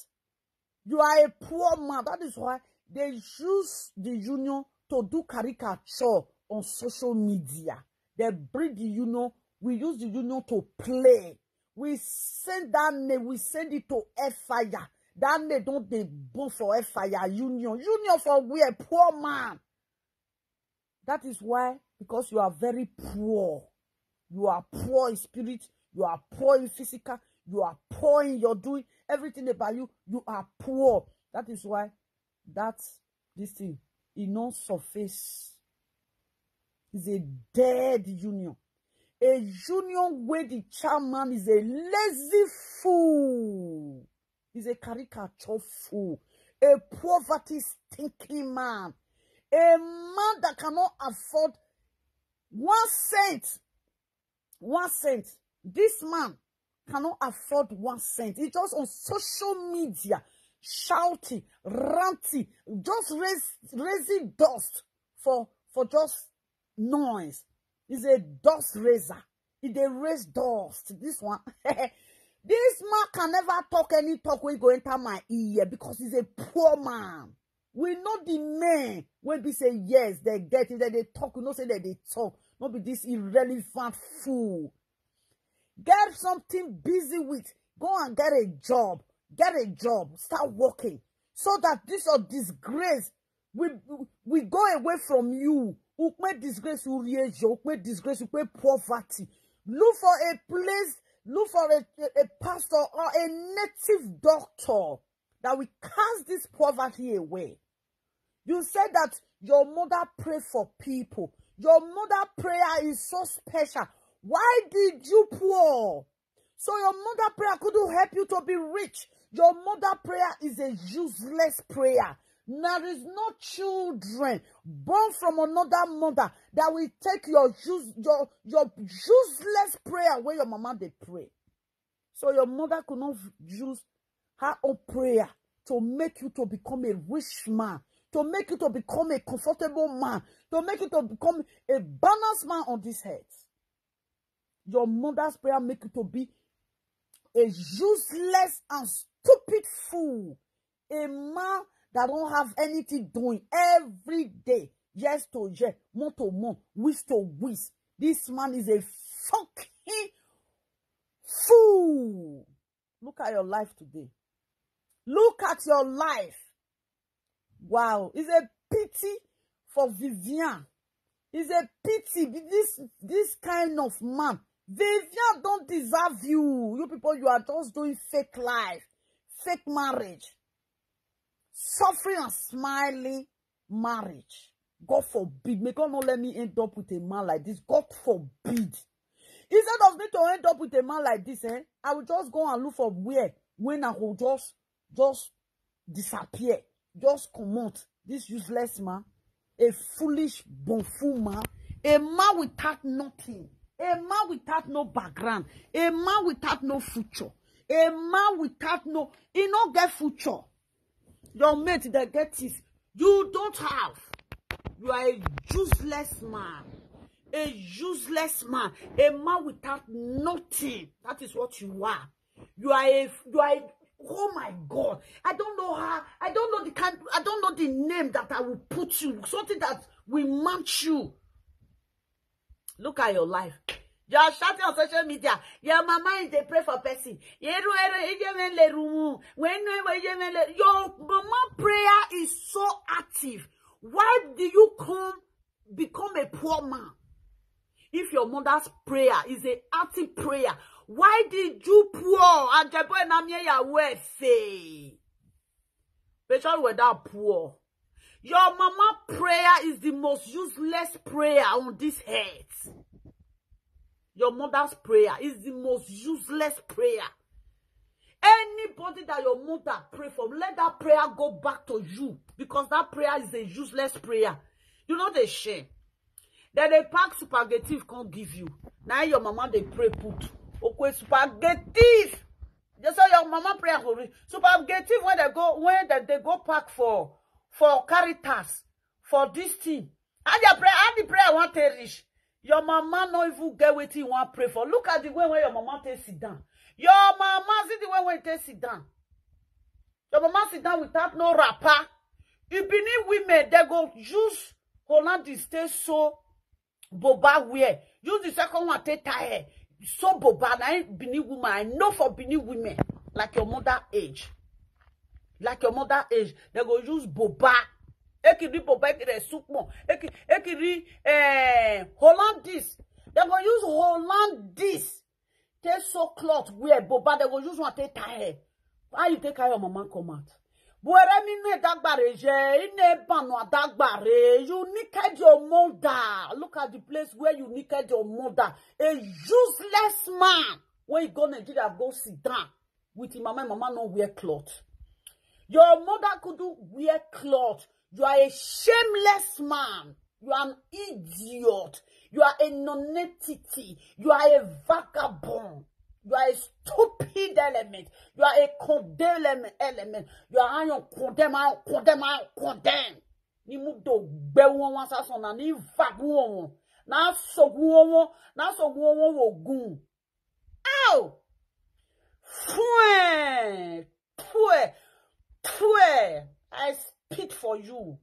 you are a poor man. That is why they use the union to do caricature on social media. They bring the union. We use the union to play. We send that name. We send it to F I R. That name don't they born for F I R union. Union for we a poor man. That is why, because you are very poor, you are poor in spirit, you are poor in physical, you are poor in your doing, everything about you, you are poor. That is why that this thing, it not surface. It's a dead union. A union where the chairman is a lazy fool. He's a caricature fool, a poverty stinking man, a man that cannot afford one cent. One cent. This man cannot afford one cent. He's just on social media shouting, ranting, just raise, raising dust for for just noise. He's a dust raiser. He dey raise dust. This one. This man can never talk any talk when go enter my ear because he's a poor man. We know the men when be say yes, they get it, that they talk, we know say that they talk. Not be this irrelevant fool. Get something busy with. Go and get a job. Get a job. Start working. So that this your disgrace will, will go away from you. Ukpe disgrace, urie jo, ukpe disgrace, ukpe poverty. Look for a place, look for a, a, a pastor or a native doctor that will cast this poverty away. You said that your mother pray for people. Your mother prayer is so special. Why did you poor? So your mother prayer couldn't help you to be rich. Your mother prayer is a useless prayer. There is no children born from another mother that will take your use your your useless prayer where your mama dey pray. So your mother could not use her own prayer to make you to become a rich man, to make you to become a comfortable man, to make you to become a balanced man on this earth. Your mother's prayer make you to be a useless and stupid fool, a man that don't have anything doing every day, yes to yes, month to month, week to week. This man is a fucking fool. Look at your life today. Look at your life. Wow, it's a pity for Vivian. It's a pity. This this kind of man, Vivian don't deserve you. You people, you are just doing fake life, fake marriage, suffering and smiling marriage. God forbid. May God not let me end up with a man like this. God forbid. Instead of me to end up with a man like this, eh, I will just go and look for where when I will just just disappear, just comot. This useless man, a foolish bonful man, a man without nothing, a man without no background, a man without no future, a man without no, he no get future. Your mate that get it, you don't have. You are a useless man, a useless man, a man without nothing. That is what you are. You are a, you are a, oh my God. I don't know how, I don't know the kind, I don't know the name that I will put you. Something that will match you. Look at your life. You are shouting on social media. Your mama is dey pray for person. Yeru, eru, ejemele rumu. When no, ejemele. Your mama prayer is so active. Why do you come become a poor man? If your mother's prayer is a active prayer, why did you poor? Ajebo enamie ya wefe. Special without poor. Your mama prayer is the most useless prayer on this earth. Your mother's prayer is the most useless prayer. Anybody that your mother pray for, let that prayer go back to you, because that prayer is a useless prayer. You know the shame. Then they pack spaghetti come give you. Now your mama they pray put. Okay, spaghetti. They say your mama prayer go reach. Spaghetti when they go, when they, they go pack for, for Caritas, for this thing. How your prayer, how the prayer want to reach? Your mama no even get wetin you wan pray for. Look at the way when your mama take sit down. Your mama see the way when take sit down. Your mama sit down without no wrapper. You Benin women, they go use Hollandis stay so boba wear. Use the second one take tie hair. So boba, na im Benin woman. I know for Benin women, like your mother age. Like your mother age, they go use boba. Ekiri boba, ekiri sukmo, eki-, ekiri, eh, Hollandis. They go use Hollandis. Take so cloth wear boba, they go use one take tie hair. How you take carry your mama come out? Buere mi ne dagbare je, ine bano dagbare. You naked your mother. Look at the place where you naked your mother. A useless man. When you go Nigeria, go sit down with your mama, mama no wear cloth. Your mother couldn't wear cloth. You are a shameless man. You are an idiot. You are a non-entity. You are a vagabond. You are a stupid element. You are a condemn element. You are an condemn, an condemn, an condemn. Ni mu do gbe won wan sa sona ni vagu won. Na so gu won, na so gu won wo gun. Ow! Fue! Pue! Pue! I spit for you.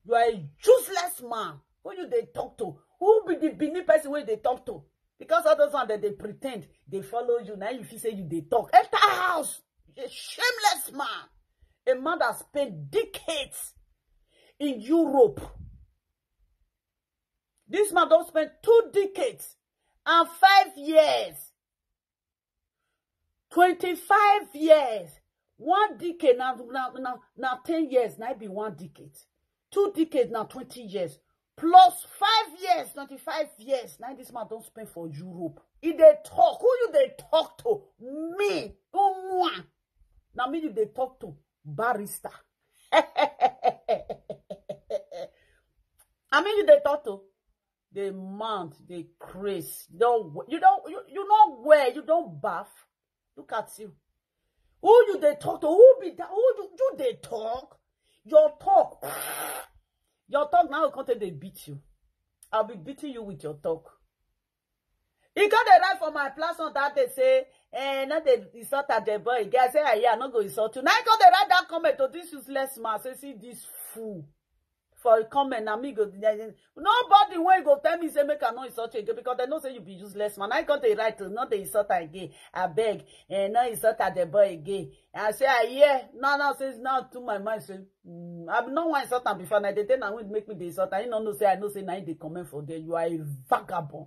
You are a useless man. Who you dey talk to? Who be the Benin person wey you dey talk to? Because all those ones that they pretend they follow you, now you feel say you they talk. Enter house. A shameless man. A man that spent decades in Europe. This man don't spend two decades and five years. Twenty-five years. One decade now, now, now, now ten years, now be one decade. Two decades now, twenty years. Plus five years, twenty-five years. Now this man don't spend for Europe. If they talk, who you they talk to? Me. Umwa. Now me you they talk to. Barrister. I mean you they talk to. They mount, they craze. You don't, you don't, you, you know where you don't bath. Look at you. Who you they talk to? Who be that? Who you, you they talk? Your talk. Your talk now will come take they beat you. I'll be beating you with your talk. He got the right for my platform that they say, eh, not the insult at the boy. Guy say, ah, yeah, I no go insult you. Now he got the right that comment to this useless man. Say, see this fool for a comment. Now me go, nobody when go tell me say make I no insult you again because they know say you be useless man. I got the right to not the insult again. I beg, and no insult at the boy again. I say, ah, yeah, no, no, says now to my mind say, mm, I'm not one insult am before. Now they tell now will make me the insult. I don't know say I know say now they comment for there. You are a vagabond.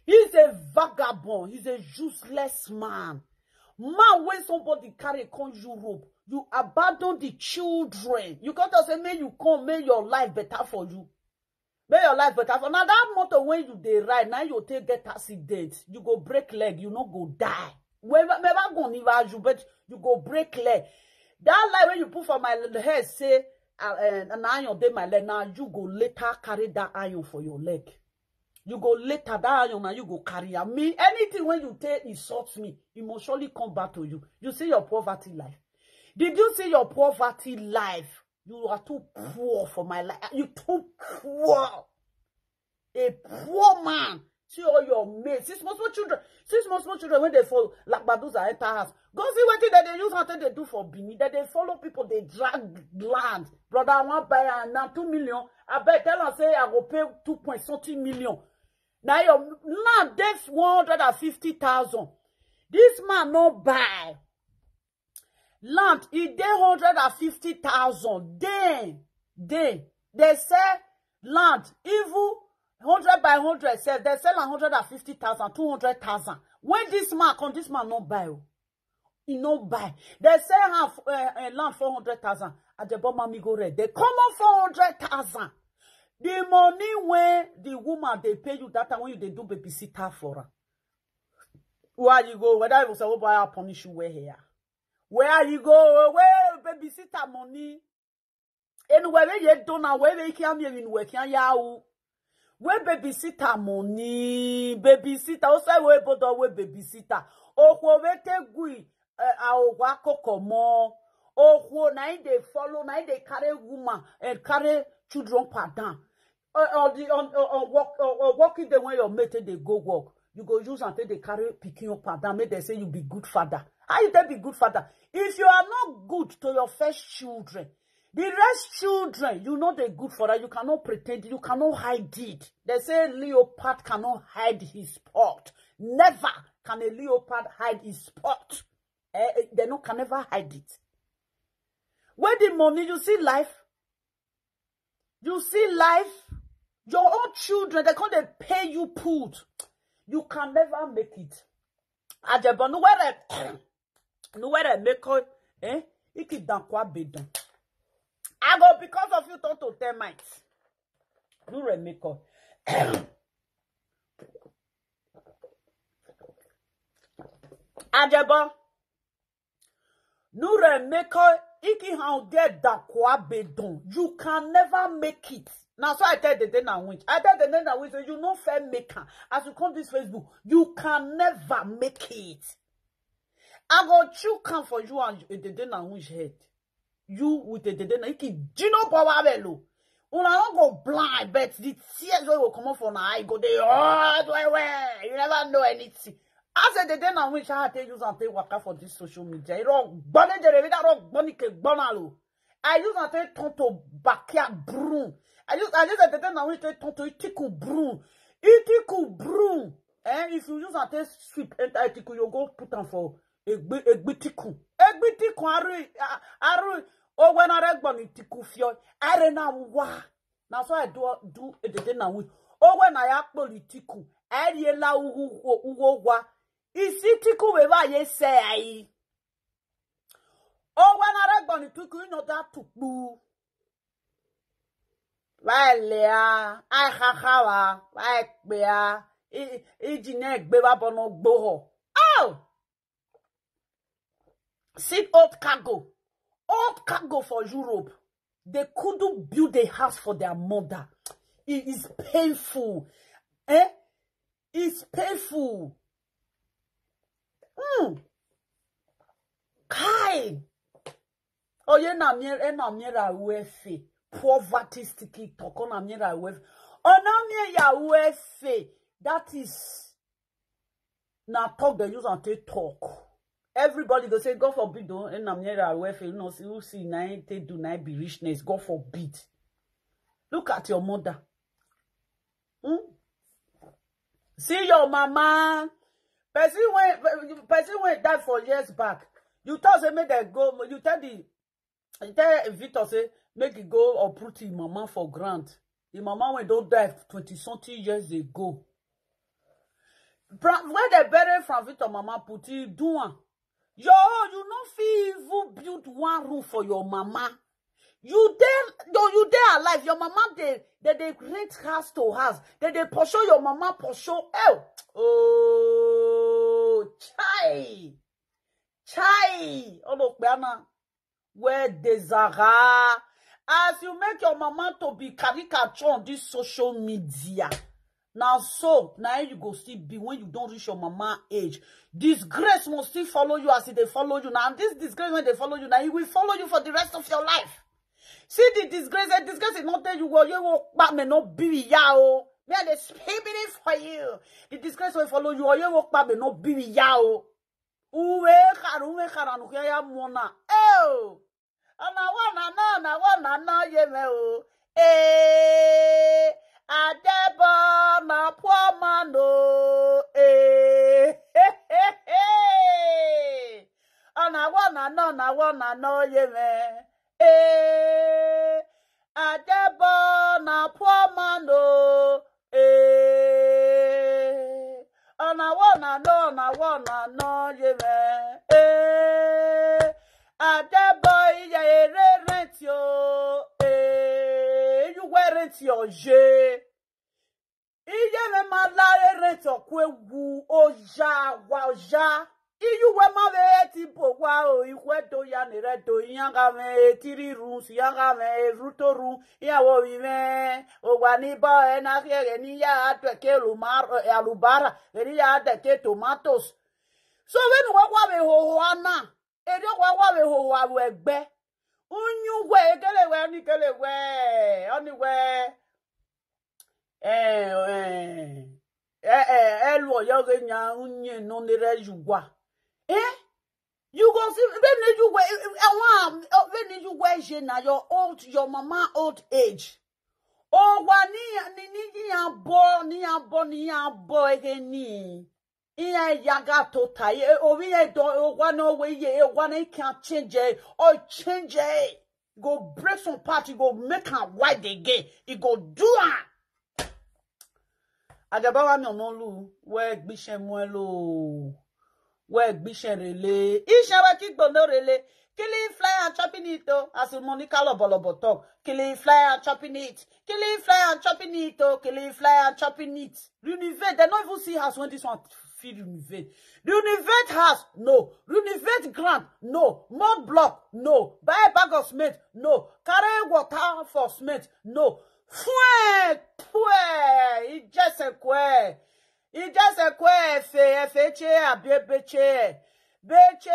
He's a vagabond. He's a useless man. Man, when somebody carry come Europe, you abandon the children. You can't say, may you come, may your life better for you. May your life better for now. That motor when you dey ride, now you take get accident. You go break leg, you no go die. Whenever go near you, but you go break leg. That light when you put for my head, say, uh, uh, an iron dey my leg. Now you go later carry that iron for your leg. You go later that iron now you go carry am. Me, anything when you take insult me, it must surely come back to you. You see your poverty life. Did you see your poverty life? You are too poor for my life. You too poor. A poor man. See all your mates. See small small children. See small small children when they fall like Baduza enter house. Go see wetin dem dey use am take dey do for Benin. Dem dey follow people dey drag land. Brother, I wan buy am na two million. Abeg tell am say I go pay two point something million. Na your land dey one hundred and fifty thousand. This man no buy land, e dey hundred and fifty thousand. Then, then they sell land, even hundred by hundred sef, they sell am hundred and fifty thousand, two hundred thousand. When this man come, this man no buy o. He no buy. They sell am uh, uh, land four hundred thousand. Ajeboma mi go red. They come on four hundred thousand. The money when the woman they pay you that time when you they do babysitter for her. Where you go? Whether you say, oh boy, I'll punish you where here. Where you go? Where babysitter money? Anywhere where you don't know where they can be in where can you? Where babysitter money? Babysitter. Also, where bodo where babysitter. Oh, where take we. Awa kokomo. Oh, na im dey follow, na im dey carry woman and carry children padan. Or the on work or working day when your mate dey go work, you go use am take dey carry pikin up and down, make dem say you be good father. How you take be good father? If you are not good to your first children, the rest children, you know they good for that. You cannot pretend, you cannot hide it. They say leopard cannot hide his spot. Never can a leopard hide his spot. Eh, eh, they no can never hide it. Where the money, you see life? You see life? Your own children, they can't they pay you put. You can never make it. Ajebonu where nuwere meko eh iki dankwa bedon. I go because of you turn to termite. Nure meko. Ajebo. Nure meko iki how get dankwa bedon. You can never make it. Now so I tell the day now winch. I tell the day now winch, you no fair maker. As you come this Facebook, you can never make it. I go chew come for you and the day now winch head. You with the day now iki dino power velo. Una no go blind, but the tears wey go comot for una eye go dey hot well well. You never know anything. As the day now winch I take use and take waka for this social media. You don't gbone jere, you don't gbone ke gbonalo. I use and take turn to backyard broom. I use I use the day now winch take turn to itiku broom. Itiku broom. Eh, if you use am take sweep enter etiku, you go put am for egbi egbi tiku. Egbi tiku aru aru owe na regbo ni tiku fio. Are na wa. Na so I do do edede na we. Owe na ya politiku. Ariela ugu ugu wa. Isi tiku we ba ye se ai. Owe na regbo ni tiku ino da tukpu. Wa lea, ai khakhawa, wa kpea. I iji ne gbe ba bono gboho. Oh! See old cargo. Old cargo for Europe. They couldn't build a house for their mother. It is painful. Eh? It's painful. Hmm. Kai. Oye na mi e na mi ra uefe. Poverty sticky talk na mi ra uefe. Ona mi ya uefe. That is na talk they use and take talk. Everybody go say, God forbid, oh, and I'm here at welfare. You know, see who see nine take do nine be richness. God forbid. Look at your mother. Hmm? See your mama. Person when person when died for years back. You tell say make them go. You tell the you tell Victor say make he go uproot him mama for ground. Him mama when don't die twenty something years ago. When they bury Frank Victor mama put he do one. Yo, you no fit even build one room for your mama. You dey though you dey alive, your mama dey dey dey rent house to house. They dey pursue your mama pursue. Oh, oh, chai, chai. Olokpeana, where dey Zara? As you make your mama to be caricature on this social media, now so now you go still be when you don't reach your mama age. Disgrace must still follow you as they follow you now. And this disgrace when they follow you now, it will follow you for the rest of your life. See the disgrace, the disgrace is not there you go, you walk back may not be yao. Me and the spirit for you. The disgrace will follow you, or you walk back may not be yao. Uwe karu, uwe karanu, ya mona. Oh! Ana wana na, na wana na ye me o. Eh, Adebo na poor man o. Eh, he, he, he. Ana wana na, na wana na ye me. Eh, Adebo na poor man o. Eh, ana wana no, na wana no ye me. Eh, Adebo iye ere rent yo. Eh, you were rent your je. Iye me ma la rent okwe wu oja wa oja. Iyuwe ma ve eti bo wa o, iwe do ya nere do yanga me etiri run si yanga me eruto run ya wo vi me. O wa ni bo e na ke ni ya atwe ke lumar alubara ni ya de ke tomatoes. So when wa wa ve ho ho ana eri wa wa ve ho ho awe gbe. Unyuwe ekele we ni kele we oni we. Eh, eh, eh, eh, elu oyo ge nya unye no nere yuwa. Eh? You go see when you were when you were je na your old your mama old age. O wa ni ni ni ya bo ni ya bo ni ya bo ege ni. Iya yaga tota ye obi ye do o wa no we ye o wa na can change it or change it. Go break some part, you go make am wide again. You go do am. Ajabawa mi onolu we gbishe muelo. We gbishe rele. Ishe we kigbo no rele. Killing fly and chopping it though. As Monica Lobolobo talk. Killing fly and chopping it. Killing fly and chopping it though. Killing fly and chopping it. Renovate. They don't even see house when this one feel renovate. Renovate house, no. Renovate ground, no. More block, no. Buy a bag of cement, no. Carry water for cement, no. Fue, fue, ijesekwe. Ijesekwe efe, efe che, abi ebe che. Be che,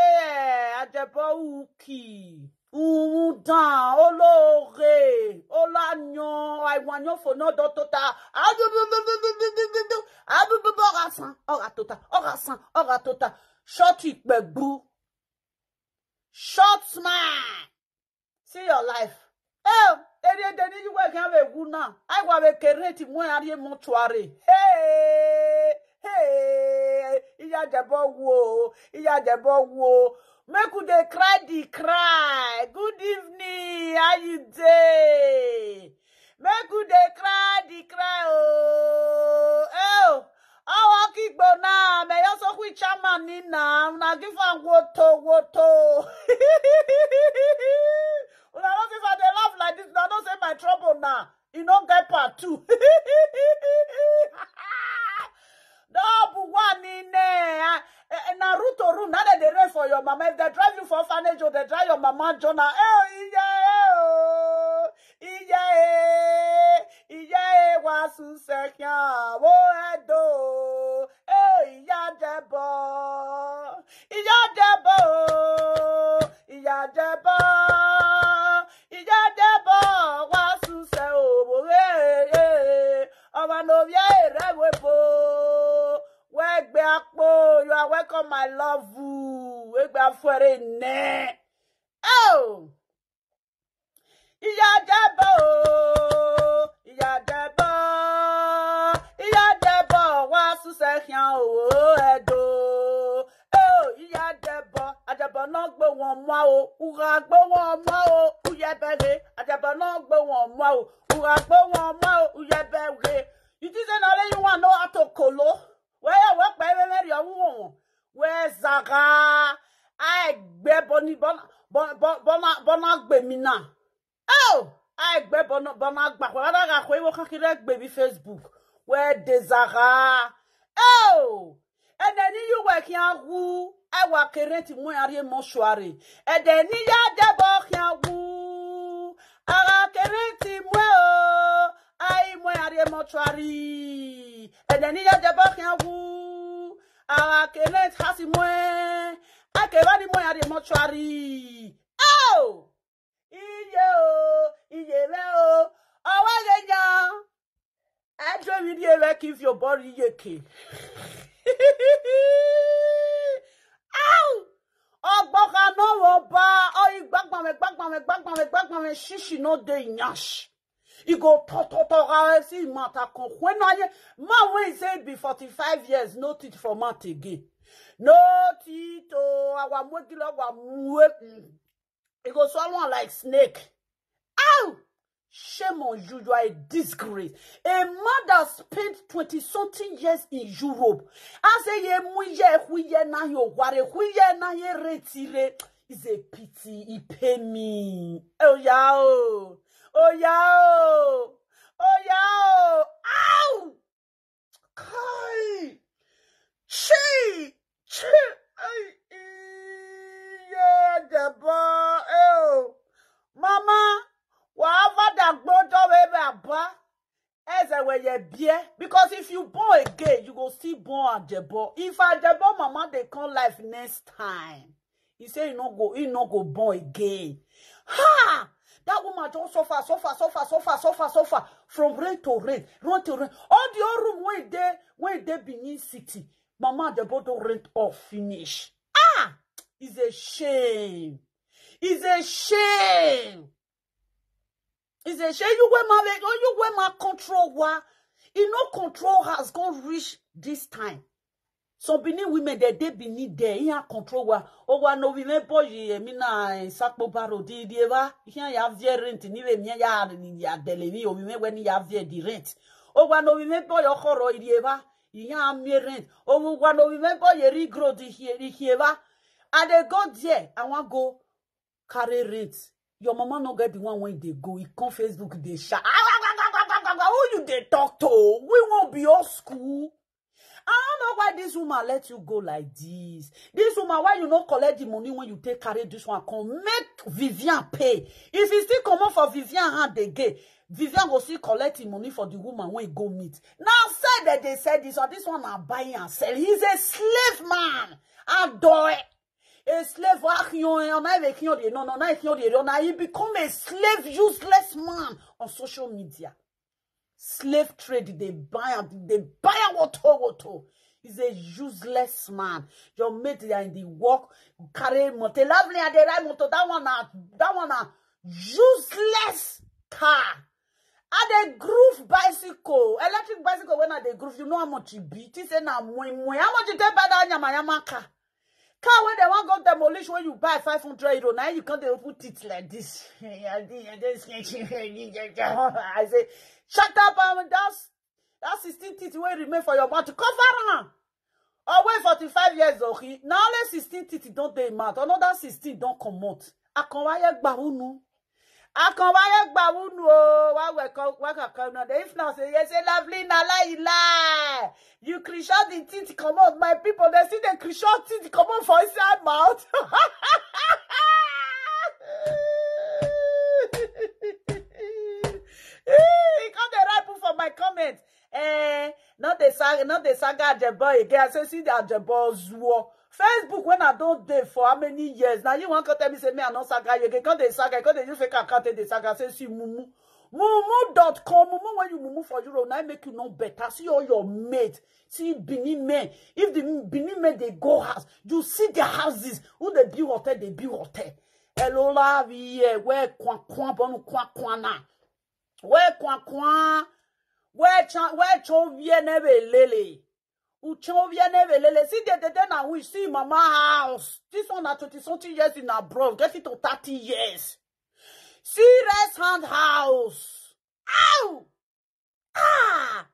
ajebo uki. Udan, olóore, olanyo, aiwanyo for no do tota. Adududududududu. Adududu, orasan, oratota, orasan, oratota. Short it, gbegbu. Short smile. See your life. Eh, eri ede ni yuwe kan ve gu na. Ai wa ve ke rent mo ari mortuary. Hey! Hey, Iya Jebo wo, Iya Jebo wo. Make we dey cry the cry. Good evening, how you dey? Make we dey cry the cry oh. Oh, our kigbo na me also quick chairman ni na una give am woto woto. Una no see as I dey laugh like this, una know say my trouble na e no get part two. Double one in there. Eh, eh, na room to room na dem dey rent for your mama. If dem drive you for orphanage o, dem drive your mama join am. Eh, oh, iye, eh, oh, iye, eh, iye, eh, wa su se kyan wo edo. Eh, Iya Jebo, Iya Jebo, Iya Jebo, Iya Jebo, wa su se o wo, eh, eh. Ọmọ no vie ere we bo. Wegbe akpo, you are welcome, my love. Wegbe afere ne. Oh. Iya Jebo, Iya Jebo, Iya Jebo, wa su se kyan o edo. Oh, Iya Jebo, Ajebo no gbo wọn mọ o, ura gbo wọn mọ o, uye bere. Ajebo no gbo wọn mọ o, ura gbo wọn mọ o, uye bere. You think say na only you wan know how to kolo? Where you work by me, you won. Where zaga? I gbe boni bon bon bon bona bona gbe mi na. Oh, I gbe bona bona gba kwa da ga ko iwo kan kire gbe bi Facebook. Where de zaga? Oh, and then you work yan wu. I work rent mo ya re mortuary. And then ya de bo yan wu. Ara kere ti mwe o, ai mwe ari mortuary. Ede ni ya jabo kian wu. Ara kere ti hasi mwe. Akeba ni mwe ari mortuary. Oh! Iye o, iye re o. Owe ge nya. Ejo mi di ere ki fi obori yeke. Ow! Ogbokano wo ba, oh, igbagbanwe, gbagbanwe, gbagbanwe, gbagbanwe, shishi no dey nyash. E go to, to, to, ga, eh, see matter come. When I, man, when he say be forty-five years, no teach for mouth again. No teach to our mwegilo, our mwe, mm. E go swallow am like snake. Ow! Shame on you, you are a disgrace. A man that spent twenty something years in Europe. I say, ye muye, huye na yo ware, huye na ye retire. Is a pity. He pay me. Oh, yeah, oh. Oh, yeah, oh. Oh, yeah, oh. Ow! Kai! Chi! Chi! Ai, iya, deba, ew. Mama, wa ava da gbodo we be aba. Eze we ye bie. Because if you born again, you go still born Ajebo. If Ajebo mama dey come life next time, he say he no go, he no go born again. Ha! That woman just suffer, suffer, suffer, suffer, suffer, suffer from rain to rain, rain to rain. All the old room wey dey, wey dey Benin City, Mama Ajebo don rent off finish. Ah! It's a shame. It's a shame. It's a shame. You wey man, you wey man control wa. He no control has gone reach this time. Some Benin women, they dey Benin there. He can control wa. Oh, wa no women boy, ye mi na, eh, sakpo baro di, di eva. He can ya vie rent, ni ve mi ya, ya dele ni, oh, women when ya vie di rent. Oh, wa no women boy, oh, horo, di eva. He can me rent. Oh, wa no women boy, ye regro di here, di here va. I dey go there. I wan go carry rent. Your mama no get the one when they go. He come Facebook, they shout. Who you dey talk to? We won't be old school. I don't know why this woman let you go like this. This woman, why you no collect the money when you take carry this one come? Make Vivian pay. If he still come up for Vivian hand again, Vivian go still collect the money for the woman when he go meet. Now say that they said this one, this one na buy and sell. He's a slave man. Adore. A slave, ah, you know, na even you know, no, no, na even you know, na he become a slave, useless man on social media. Slave trade, they buy am, they buy am woto woto. He's a useless man. Your mate, they are in the work, carry motor. Lovely, and they ride motor. That one na, that one na useless car. I dey groove bicycle, electric bicycle. When I dey groove, you know how much e be? Think say na moi moi. How much you take buy that yamayama car? Car wey dem wan go demolish, when you buy five hundred euro, now you come dey open teeth like this. I say, shut up, I'm just that sixteen teeth wey remain for your mouth, cover am. Owe forty-five years old, na only sixteen teeth don dey mouth, another sixteen don comot. Akanwaye gbahunu. Akanwaye gbahunu o. Why we come, why we come now? If now say yes, say lovely na lie, lie. You crush out the teeth comot, my people. They see the crush out teeth comot for inside mouth. He come dey write put for my comment. Eh, not the saga, not the saga Ajebo again. I say see the Ajebo zuo. Facebook, when I don't dey for how many years now, you want to tell me say me I no saga you again? Come dey saga, come dey use fake account take dey saga. Say see mumu, mumu dot com. Mumu, when you mumu for Europe, now make you know better. See all your mate. See Benin men. If the Benin men dey go house, you see their houses. Who dey build hotel, dey build hotel. Hello, love here. Where kwa kwa bonu kwa kwa na? Where kwa kwa? Where cha where cho vie ne be lele? Ucho vie ne be lele. See the the the na we see mama house. This one na twenty something years in abroad. Get it to thirty years. See rest hand house. Ow! Ah!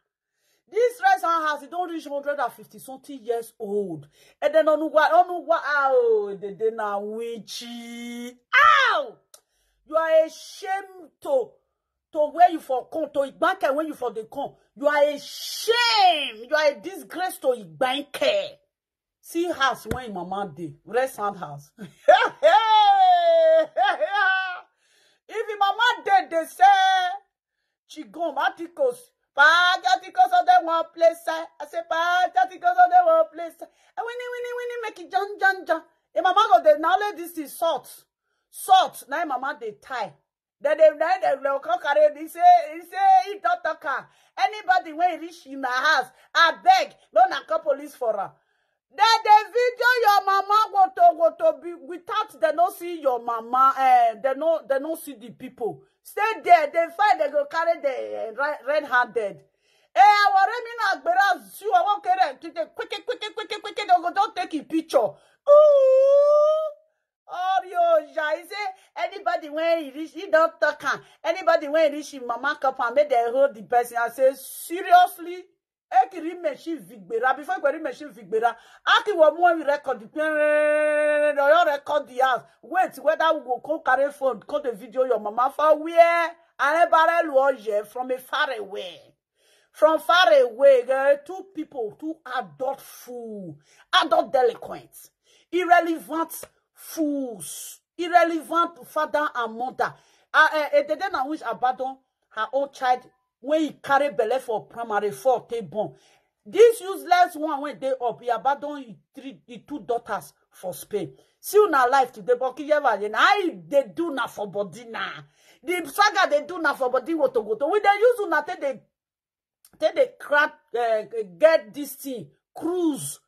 This rest hand house, it don't reach hundred and fifty something years old. And then onuwa onuwa oh, the the na wichi. Ow! You are ashamed to to where you for come, to Igbanke when you for the come. You are a shame. You are a disgrace to Igbanke. See house when mama dey, rest hand house. If your mama dey, they say chigom articles. Pajaticos of the one place. I say pajaticos of the one place. And winnie winnie winnie make it john john john. Your mama go dey now let this is salt. Salt. Now your mama dey tie. Then they then they will come carry. He say he say he don't talk her. Anybody when reach in her house, I beg, no na call police for her. Then they video your mama go to go to be without they no see your mama. Eh, they no they no see the people. Stay there. They find they go carry the uh, red handed. Eh, our Remy na gbera su. I won't carry to the quick quick quick quick quick. They go don't take a picture. Ooh. Orioja, he say anybody when he reach, he don't talk am. Anybody when he reach him mama cup and make dem hold the person. I say seriously, ekiri machine vigbera before ekiri machine vigbera. Aki wo mo we record the pen, or your record the house. Wait, whether we go come carry phone, call the video your mama for where? Arebare luoye from a far away. From far away, there are two people, two adult fool, adult delinquents, irrelevant fools, irrelevant father and mother. Uh, uh, Edede na which abandon her own child when he carry belle for primary four take born. This useless one when they up, he abandon his three, his two daughters for Spain. See una life today, but Kiyeva, you know, how they do na for body na. The saga they do na for body wotogoto. We they use una take they take the crack uh, get this thing cruise.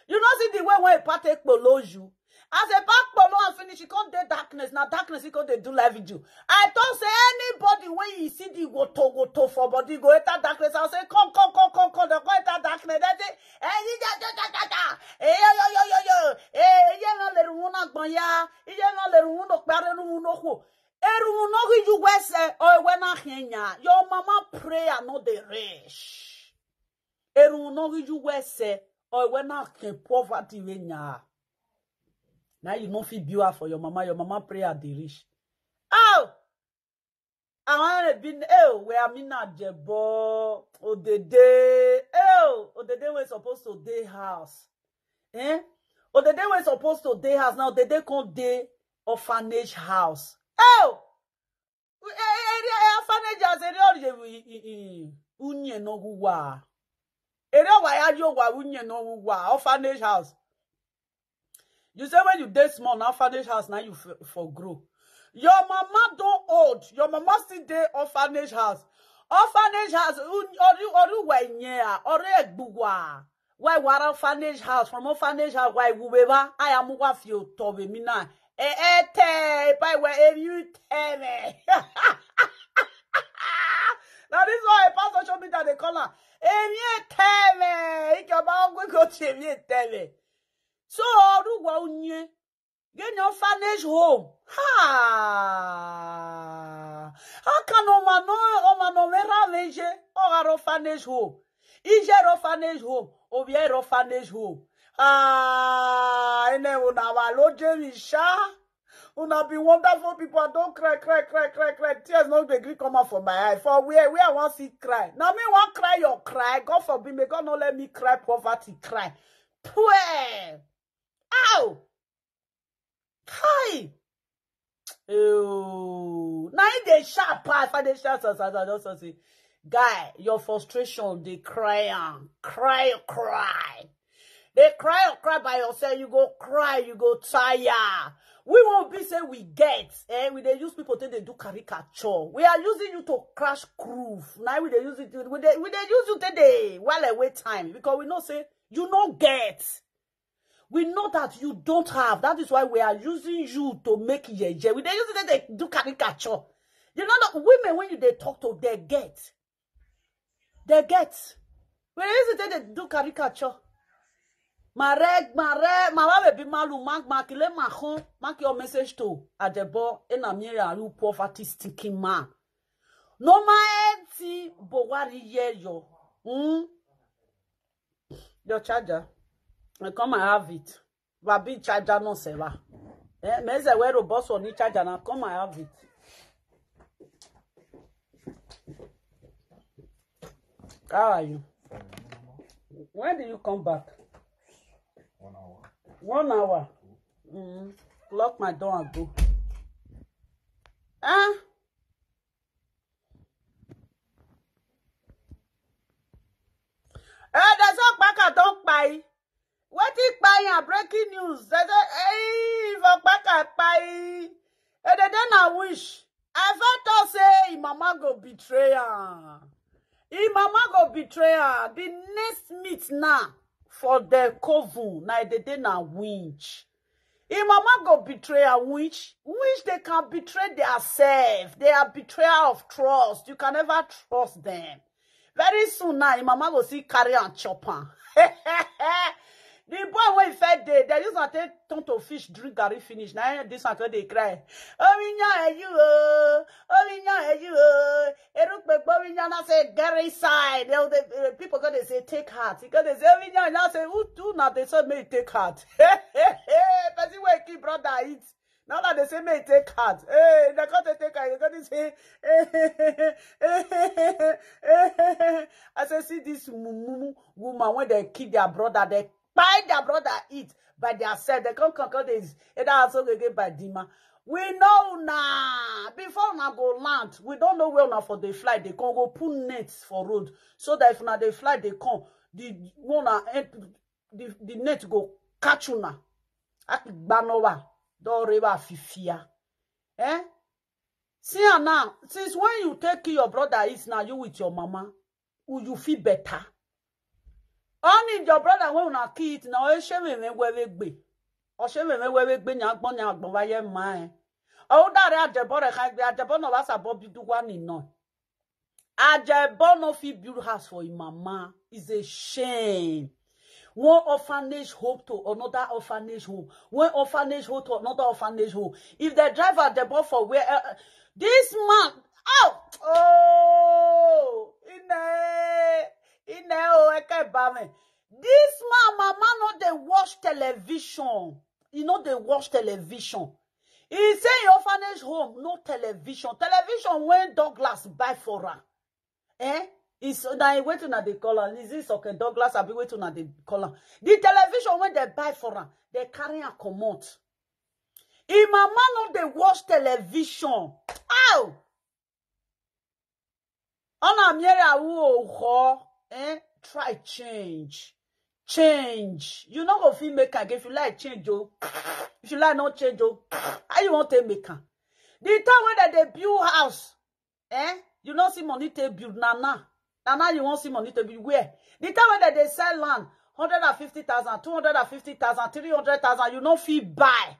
You know see the way when a part take below you. As a part below and finish, you can't do darkness. Now darkness you can't do life with you. I don't say anybody when you see the woto woto for body go enter darkness. I say come come come come come. They go enter darkness. They say hey you ja ja ja ja ja. Hey yo yo yo yo yo. Hey you no let run agbanya. You no let run no kpare run no ho. Erun no gi you we se or we na henya. Your mama prayer no dey reach. Erun no gi you we se or we na ken poverty we nya. Now you no fit build her for your mama. Your mama prayer dey reach. Oh, I want to be oh where I'm in a jebo. Odede oh Odede we supposed to day house. Eh? Odede we supposed to day house now. Odede can't day orphanage house. Oh, area orphanage as area unye no wa. Area wa ya yo wa unye no wa orphanage house. You say when you dey small na orphanage house na you for grow. Your mama don old. Your mama still dey orphanage house. Orphanage house oru oru wa nye a oru egbuwa. Why wara orphanage house from orphanage house why wubeba I am wa fi otobe mi na. E e te pa we e you te me. That is why I pass social media, they call her. Emi Eteme. Ike ọba ọgwụ ego ti Emi Eteme. So, ọrụ gwa onye. Get your orphanage home. Ha! How can Oma no, Oma no, Mera Meje, or orphanage home? Ije orphanage home, Obia orphanage home. Ah, I never know our Lord Jerry Sha. Una be wonderful people. I don't cry, cry, cry, cry, cry. Tears no dey gree come out for my eye. For where, where I want see cry. Now me want cry your cry. God forbid, may God not let me cry poverty cry. Pray. Ow! Hi! Oh, now they sharp pass. I dey shout, shout, shout, shout, shout, say, guy, your frustration, they cry and cry, cry. They cry or cry by yourself. You go cry, you go tire. We won't be say we get. Eh? We they use people till they do caricature. We are using you to crash groove. Now we they use it. We they, we they use you today while I wait time because we know say you no get. We know that you don't have. That is why we are using you to make yeye. We they use it, they do caricature. You know that women, when you they talk to, they get. They get. We dey use it, they do caricature. Marek, Marek, Mawa be malu, Mark, Mark, ile Mahon, Mark your message to Adebo, Enamira, you poverty stinking man. No matter, but what ye yo. Hmm? Your charger. I come and have it. Babi charger no seva. Eh, me say where the boss on the charger now. Come and have it. How are you? When do you come back? One hour. One hour. Mm. Lock my door and go. Ah. Eh, there's no back, I don't buy. Wetin kpai am? Breaking news. They say, hey, for kpaka kpai. E dey dey na wish. I first thought say im mama go betray am. Im mama go betray am. The next meet now for the coven, na e dey dey na winch. Im mama go betray am, winch. Winch, they can betray their self. They are betrayal of trust. You can never trust them. Very soon now, im mama go see carry and chop am. The boy wey first dey, they use am take turn to fish, drink garri finish. Now this one come dey cry. Omiyan eyu o, omiyan eyu o. Erukpekpe omiyan na say get inside. They, the, the people go dey say take heart. He go dey say omiyan na say who do na dey say make you take heart. Person wey kill brother eat. Now that they say make take heart. Hey, they can't take heart. You can't say, I say, see this mumu woman when they kill their brother, they buy their brother eat by their self. They can't come, come, they, and that's all they get by Dima. We know now. Before una go land, we don't know where una for the flight. They can go put nets for road. So that if una the flight, they come, the one the, the net go catch una. Akigbanowa, Doreba Fifia. Eh? See am now, since when you take your brother is now you with your mama, will you feel better? Only your brother when una kill it now, Oshememe Wewegbe. Oshememe Wewegbe nyagbon nyagbon waye mae. Odare Ajebore kan gbe Ajebore no wasa bobi duwa ni no. Ajebo no fit build house for him mama. It's a shame. One orphanage home to another orphanage home. One orphanage home to another orphanage home. If they drive Ajebo for where uh, this man, oh, oh, in there, in there, oh, I can't buy me. This man, mama, no they watch television. You know they watch television. He say in orphanage home, no television. Television when Douglas buy for her. Eh? Is now wait una dey call her. Is this okay? Douglas, I be wait una dey call her. The television when they buy for her, they carry her comot. Im mama no dey watch television. Ow! Ona miere awu oho. Eh? Try change. Change. You no go fit make am if you like change o. If you like not change o. How you want to make am? The time when they dey build house, eh? You no see money to build na na. Na na you wan see money to build where? The time when they dey sell land, hundred and fifty thousand, two hundred and fifty thousand, three hundred thousand, you no fit buy.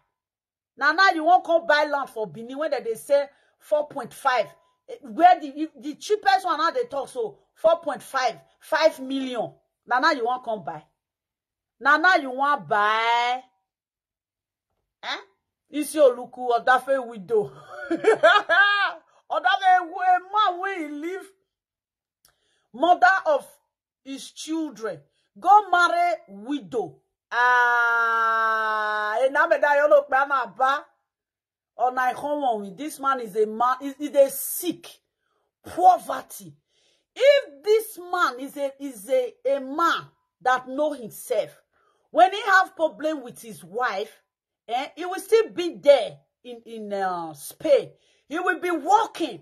Na now you wan come buy land for Benin when they dey sell four point five. Eh, where the, the cheapest one now they talk so, four point five, five million. Na now you wan come buy? Na now you wan buy? Eh? Isi Oluku, Odafe widow. Odafe, a man wey he leave mother of his children, go marry widow. Ah, enameda yolo kpama ba. Ona ihonwon, this man is a man, is, is a sick poverty. If this man is a, is a, a man that know himself, when he have problem with his wife, eh, he will still be there in, in, uh, Spain. He will be working.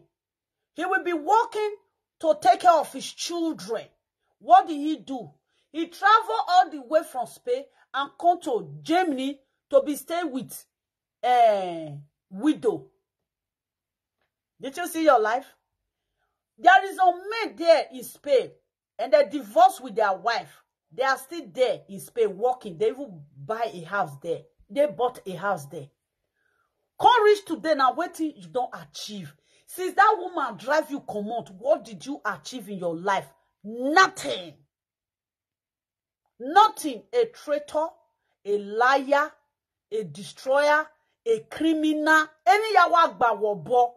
He will be working to take care of his children. What did he do? He travel all the way from Spain and come to Germany to be stay with, eh, widow. Did you see your life? There is a man there in Spain, and they divorce with their wife. They are still there in Spain working. They even buy a house there. They bought a house there. Come reach today now, wetin you don achieve? Since that woman drive you comot, what did you achieve in your life? Nothing. Nothing. A traitor, a liar, a destroyer, a criminal, any yawa gbawobo.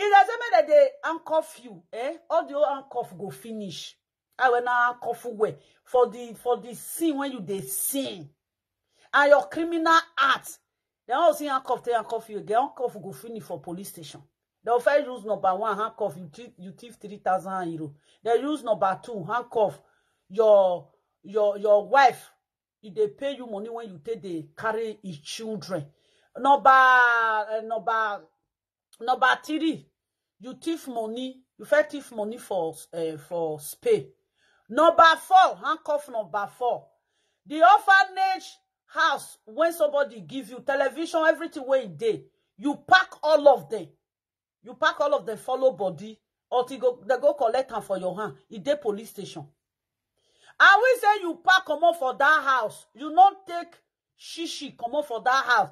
If they say make they handcuff you, eh? All the old handcuff go finish. I will now handcuff you well for the, for the sin when you dey sin. And your criminal act, they don't see handcuff, they handcuff you again. Handcuff go finish for police station. They will first use number one handcuff, you thief, you thief three thousand euro. They use number two handcuff, your, your, your wife, if they pay you money when you take, they carry his children. Number, uh, number, number three, you thief money, you first thief money for, uh, for Spain. Number four, handcuff number four. The orphanage house, when somebody give you television, everything wey e dey, you pack all of them. You pack all of them, follow body, until go, they go collect am for your hand. E dey police station. And we say you pack comot for that house, you no take shishi comot for that house.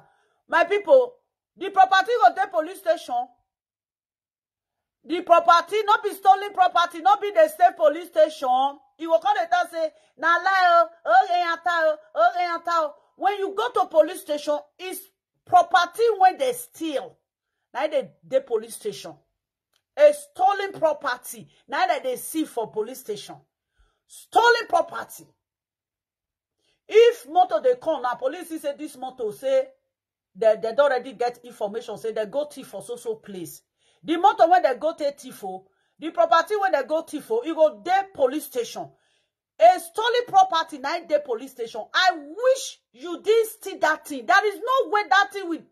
My people, the property go dey police station. The property no be stolen property, no be the state police station. You go come dey talk say, "Na lie o, oh, eh, ata o, oh, eh, ata o." When you go to police station, it's property when they steal. Na the, the police station. A stolen property, na that they see for police station. Stolen property. If motor dey come, na police see say this motor, say they, they don already get information, say they go thief for so so place. The motor when they go take thief o, the property when they go thief o, e go dey police station. A stolen property na dey police station. I wish you didn't steal that thing. There is no way that thing will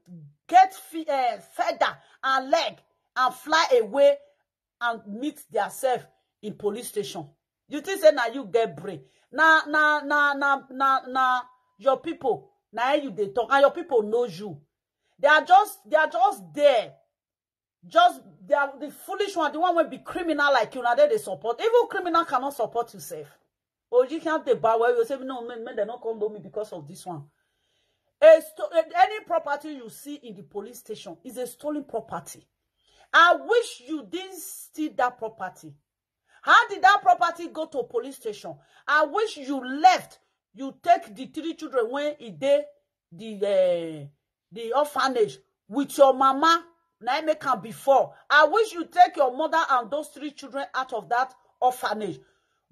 get fe-, eh, feather and leg and fly away and meet theirself in police station. You think say na you get brain? Na, na, na, na, na, na your people. Na you dey talk, and your people know you. They are just, they are just there. Just they are the foolish one, the one wey be criminal like you. Now they, they support. Even criminal cannot support yourself. Or you can't dey bow well. You say, "No, man, man, they not come to me because of this one." A sto-, any property you see in the police station is a stolen property. I wish you didn't steal that property. How did that property go to police station? I wish you left. You take the three children when e dey the, eh, the orphanage with your mama. Na im make am before. I wish you take your mother and those three children out of that orphanage.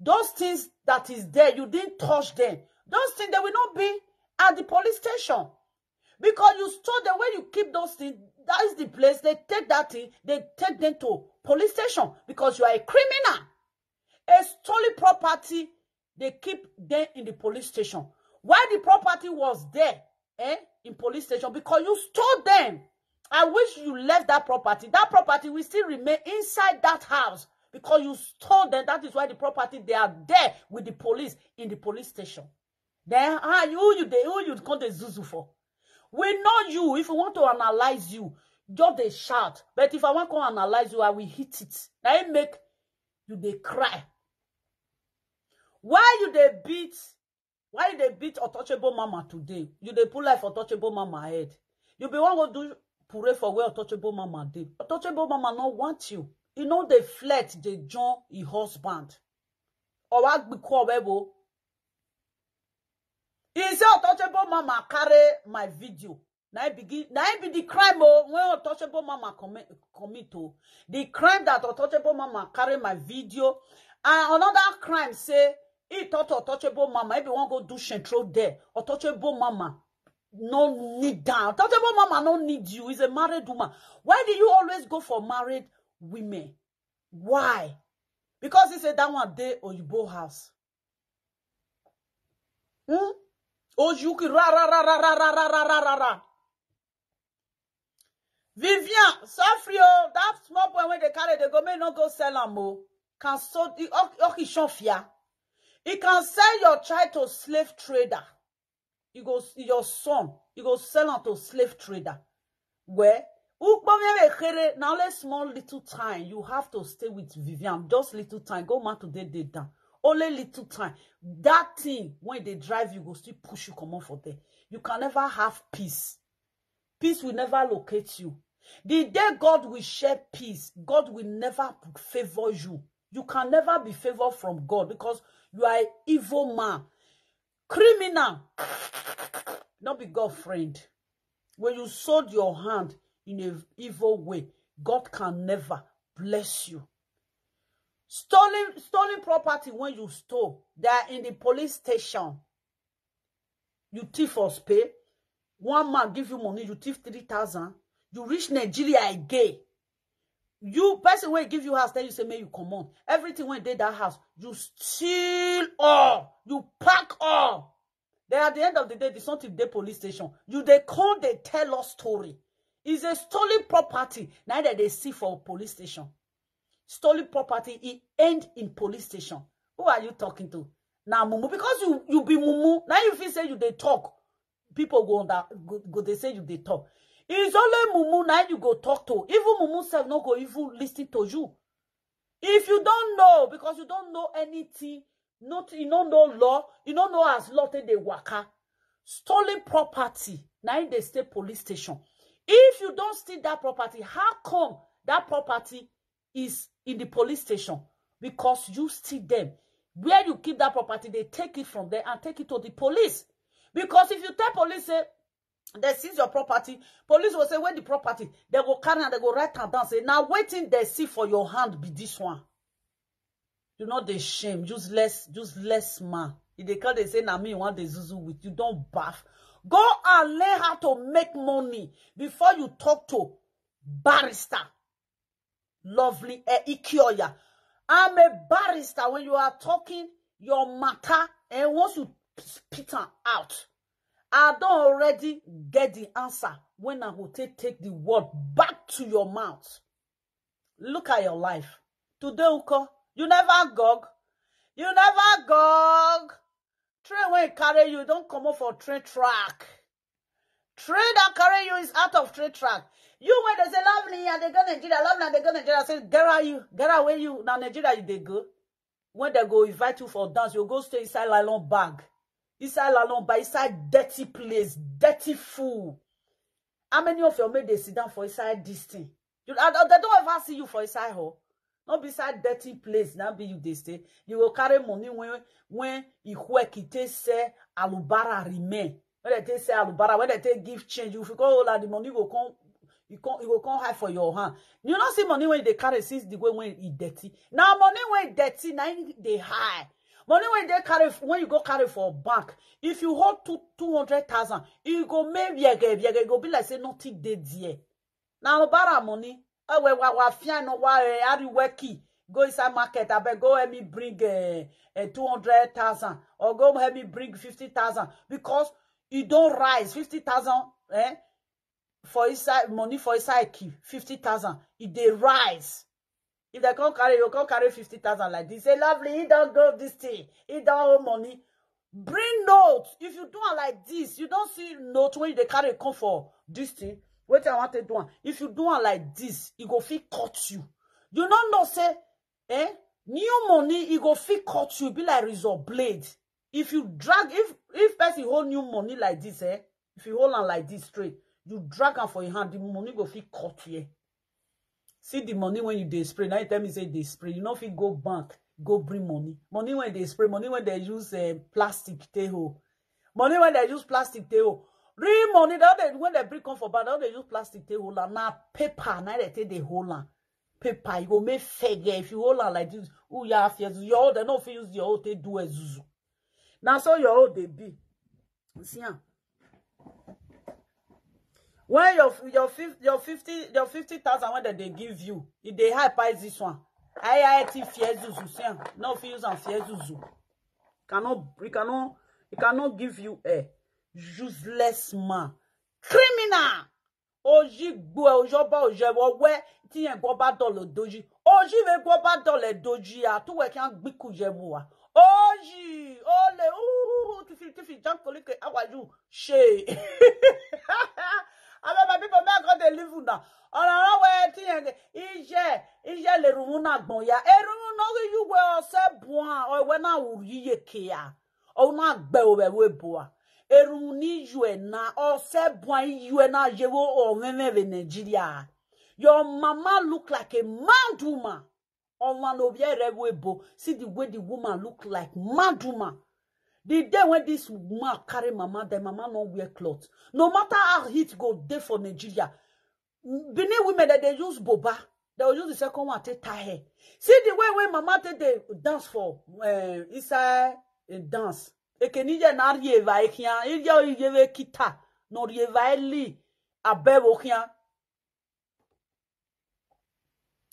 Those things that is there, you didn't touch them. Those things, they will not be at the police station. Because you stole them, where you keep those things, that is the place they take that thing, they take them to police station because you are a criminal. A stolen property, they keep them in the police station. Why the property was there, eh, in police station? Because you stole them. I wish you left that property. That property will still remain inside that house because you stole them. That is why the property, they are there with the police in the police station. Then how you, you dey, who you come dey zuzu for? We know you. If we want to analyze you, just dey shout. But if I wan come analyze you, I will hit it. Na im make you dey cry. Why you dey beat? Why you dey beat untouchable mama today? You dey put life for untouchable mama head. You be wan go do puree for where untouchable mama dey. Untouchable mama no want you. e no dey flirt dey join e husband. Owa gbiko webo. E say untouchable mama carry my video. Na e begin, na e be the crime o, when untouchable mama commit, commit o. The crime that untouchable mama carry my video. And another crime say he thought untouchable mama, if you wan go do central there, untouchable mama no need am. Untouchable mama no need you. Is a married woman. Why do you always go for married women? Why? Because he said that one day oyibo house. Hmm? Ojuki ra ra ra ra ra ra ra ra ra ra ra. Vivian, sorry o, that small boy when they carry, they go may not go sell am o. Can so the okishon fia. He can sell your child to slave trader. You go, your son, you go sell am to slave trader. Where? Ukpomere kere, now only small little time you have to stay with Vivian. Just little time. Go man today, day down. Only little time. That thing, when they drive, you go still push you come on for there. You can never have peace. Peace will never locate you. The day God will share peace, God will never favor you. You can never be favored from God because you are an evil man. Criminal. Not be God friend. When you sold your hand in an evil way, God can never bless you. Stolen, stolen property when you stole, they are in the police station. You thief or pay. One man give you money, you thief three thousand. You reach Nigeria again. You person wey give you house, tell you say make you comot. Everything wey dey that house, you steal all, you pack all. Then at the end of the day, the something dey police station. You dey come dey tell us story. Is a stolen property. Neither they see for police station. Stolen property, it end in police station. Who are you talking to? Now, mumu, because you you be mumu. Now you feel say you dey talk. People go under go, go they say you dey talk. It's only mumu now you go talk to. Even mumu self no go even listen to you. If you don't know, because you don't know anything, not you don't know law, you don't know as law take dey waka. Stolen property, now in the state police station. If you don't steal that property, how come that property is in the police station? Because you steal them. Where you keep that property, they take it from there and take it to the police. Because if you tell police, say, they seize your property, police will say, "Where the property?" They go carry and they go write am down. Say, "Now waiting they see for your hand be this one." You know they shame, useless, useless man. If they call, they say, "Na me want the zuzu with you." Don't baff. Go and learn how to make money before you talk to barrister. Lovely eh, Ikioya. I'm a barrister. When you are talking your matter, and once you spit am out, I don't already get the answer when I go take take the word back to your mouth. Look at your life. Today, Uko, you never gog. You never gog. Train wey carry you don comot for train track. Train that carry you is out of train track. You when they say, "Lovely, and they go Nigeria, Lovely, and they go Nigeria," say, "Get out you, get away you. Now Nigeria you they go." When they go invite you for dance, you go stay inside nylon bag. Inside nylon bag, inside dirty place, dirty fool. How many of your men they sit down for inside this thing? You, I, I, they don't ever see you for inside hall. Not beside dirty place. Now be you they stay. You will carry money when when Ikweki take say alubara remain. When they take say alubara, when they take give change, you forgot all that the money will come. You come, you will come high for your hand. You not see money when they carry since the way when it dirty. Now money when dirty, now they high. Money when they carry when you go carry for bank. If you hold two two hundred thousand, you go make yege yege. It go be like say nothing dey there. Now alubara money. Oh, well, well, well, fine, no, why, eh, how do you work it? Go inside market. I bet go help me bring uh, uh, two hundred thousand or go help me bring fifty thousand because you don't rise fifty thousand eh? For inside money for inside key, fifty thousand. It they rise. If they can't carry, you can't carry fifty thousand like this. Say, "Lovely, he don't go this thing. He don't owe money." Bring note. If you do it like this, you don't see note when they carry come for this thing. What I want to do am. If you do it like this, it go fit cut you. You don't know say, eh? New money, it go fit cut you. Be like razor blade. If you drag, if if person hold new money like this, eh? If you hold on like this straight, you drag am for your hand, the money go fit cut you. Eh? See the money when you dey spray. Now you tell me say dey spray. You no fit go bank, go bring money. Money when they spray, money when they use uh, plastic take hold. Money when they use plastic take hold. Real money that they when they bring come for bank, that they use plastic take hold am. Na paper, na they take dey hold am. Paper, you go make fege if you hold am like this. Who you have here? Your own, they no fit use your own take do a zuzu. Now so your own they be. See am. When your your fif- your fifty your fifty thousand when dem dey give you, e dey high pass this one. I I T fear zuzu, see am. No fit use am fear zuzu. Cannot, he cannot, he cannot give you a useless man, criminal. Oji gbo ojoba ojewo we ti yen gwo ba dolo doji. Oji we gwo ba dole doji a tu we kan gbiku jewo a. Oji ole uhuhu tifi tifi jan kolike awaju she. Abeg, my people, make I go dey leave una. Ọ̀rọ̀ ọ̀rọ̀ wẹ̀ tí yẹn iṣẹ́ iṣẹ́ lè rún náà gbọ̀n ya. Erun náà rí yúwẹ̀ ọ̀sẹ̀ bùn à ọ̀wẹ́ náà wù yíyẹ kéa. Ọ̀hún náà gbẹ òwẹ̀ wẹ̀ bùn à. Erun ní yù ẹ̀ náà ọ̀sẹ̀ bùn à yù ẹ̀ náà yẹ wọ́n ọ̀rẹ́rẹ́ rẹ̀ Nàìjíríà. Your mama look like a mad woman. Ọmọ no be ere we bo. See the way the woman look like mad woman. The day when this woman carry mama, the mama no wear cloth. No matter how heat go dey for Nigeria, Benin women that they use boba, they will use the second one take tie hair. See the way when mama take dey dance for uh, inside a dance. Ekeni ye na ri eva ekian, ye ye ve kita, no ri eva eli, abevo kian.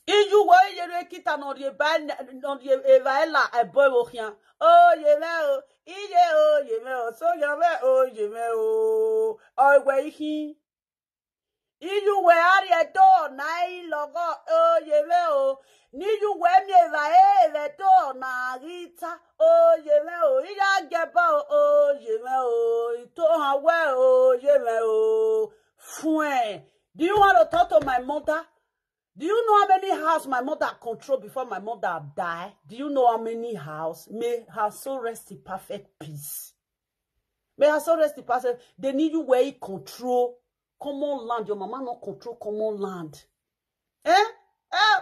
Iyuwe iyere kita no rie ba no rie eva ela ebo ewo hian. O ye me o, iye o ye me o, so ye me o ye me o. Owe ihi. Iyuwe ari edo na ilogo o ye me o. Ni yuwe mi eva eve do na gita o ye me o. Iya geba o ye me o. Ito hawe o ye me o. Fuen. Do you want to talk to my mother? Do you know how many house my mother control before my mother die? Do you know how many house? May her soul rest in perfect peace. May her soul rest in perfect. They need you where he control common land. Your mama not control common land. Eh? Eh?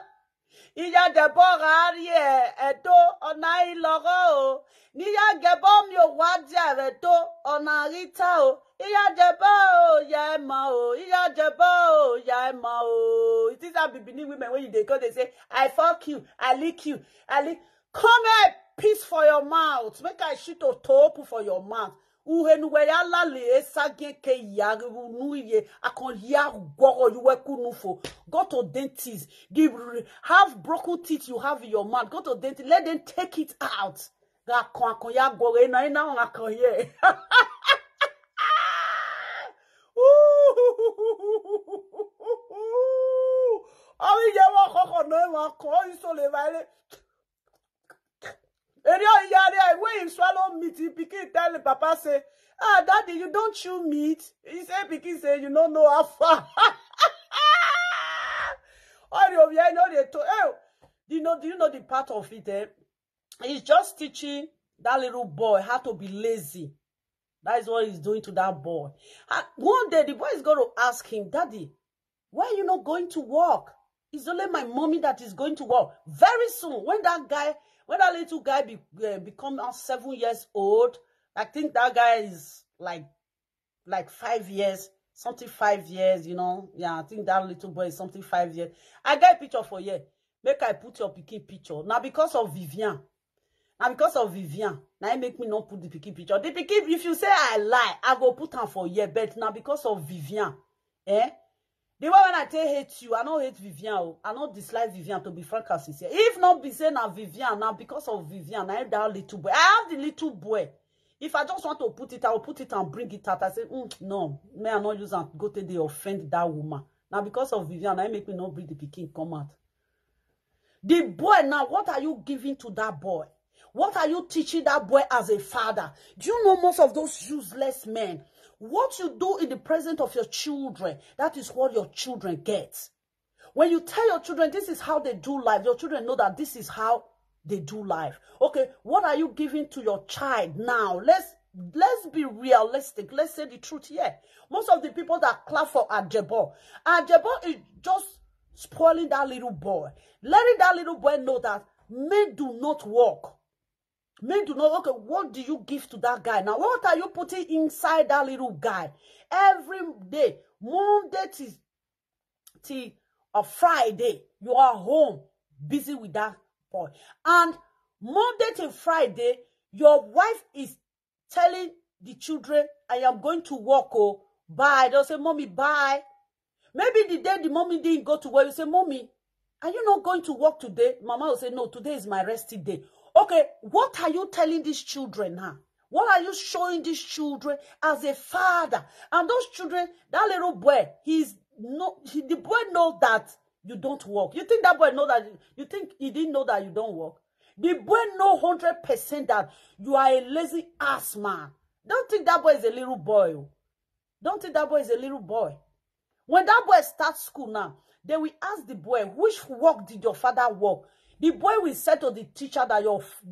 Iya de bora ari e edo ona ilogo o. Ni ya gebo mi o wa dia re do ona rita o. Iya jebo o ya ema o. Iya jebo o ya ema o. It is a bibini women when you dey go they say I fuck you, I lick you, I lick. Come here, piss for your mouth. Make I shit a top for your mouth. Uhenuwe ya lali esage ke ya unu ye akon ya goro yuwe kunufo. Go to dentist. The have broken teeth you have in your mouth. Go to dentist. Let them take it out. Ga kon akon ya goro ena ena on akon ye. Awi ye wa koko no ma ko iso le vale. Eri oyare when he swallow meat, he pikin tell the papa say, "Ah, daddy, you don't chew meat." He say, "Pikin say you no know how far." All the over no dey to. Eh, do you know? Do you know the part of it? Eh? He's just teaching that little boy how to be lazy. That is what he's doing to that boy. And one day the boy is going to ask him, "Daddy, why are you not going to work? It's only my mommy that is going to work." Very soon, when that guy, when that little guy be, uh, become now seven years old, I think that guy is like like five years, something five years, you know. Yeah, I think that little boy is something five years. I get a picture for here. Make I put your pikin picture. Now because of Vivian. Now because of Vivian, now it make me not put the pikin picture. The pikin, if you say I lie, I go put am for here. But now because of Vivian, eh? The way when I tell hate you, I don't hate Vivian. Oh. I don't dislike Vivian, to be frank and sincere. If not be say na Vivian, now because of Vivian, I that little boy. I have the little boy. If I just want to put it, I will put it and bring it out. I say, "Mm, no, may I not use and go to the offend that woman." Now because of Vivian, I make me not bring the pikin come out. The boy now, what are you giving to that boy? What are you teaching that boy as a father? Do you know most of those useless men? What you do in the presence of your children, that is what your children get. When you tell your children this is how they do life, your children know that this is how they do life. Okay, what are you giving to your child now? Let's let's be realistic. Let's say the truth here. Most of the people that clap for Ajebo, Ajebo is just spoiling that little boy, letting that little boy know that men do not work. Men do not, okay, what do you give to that guy now? What are you putting inside that little guy? Every day, Monday till, till a Friday, you are home, busy with that boy. And Monday till Friday, your wife is telling the children, "I am going to work, oh, bye." They'll say, "Mommy, bye." Maybe the day the mommy didn't go to work, you say, "Mommy, are you not going to work today?" Mama will say, "No, today is my resting day." Okay, what are you telling these children now? What are you showing these children as a father? And those children, that little boy, he's no, he, the boy knows that you don't work. You think that boy know that, you think he didn't know that you don't work? The boy know hundred percent that you are a lazy ass man. Don't think that boy is a little boy, oh. Don't think that boy is a little boy. When that boy starts school now, they will ask the boy, "Which work did your father work?" The boy will say to the teacher that your f-,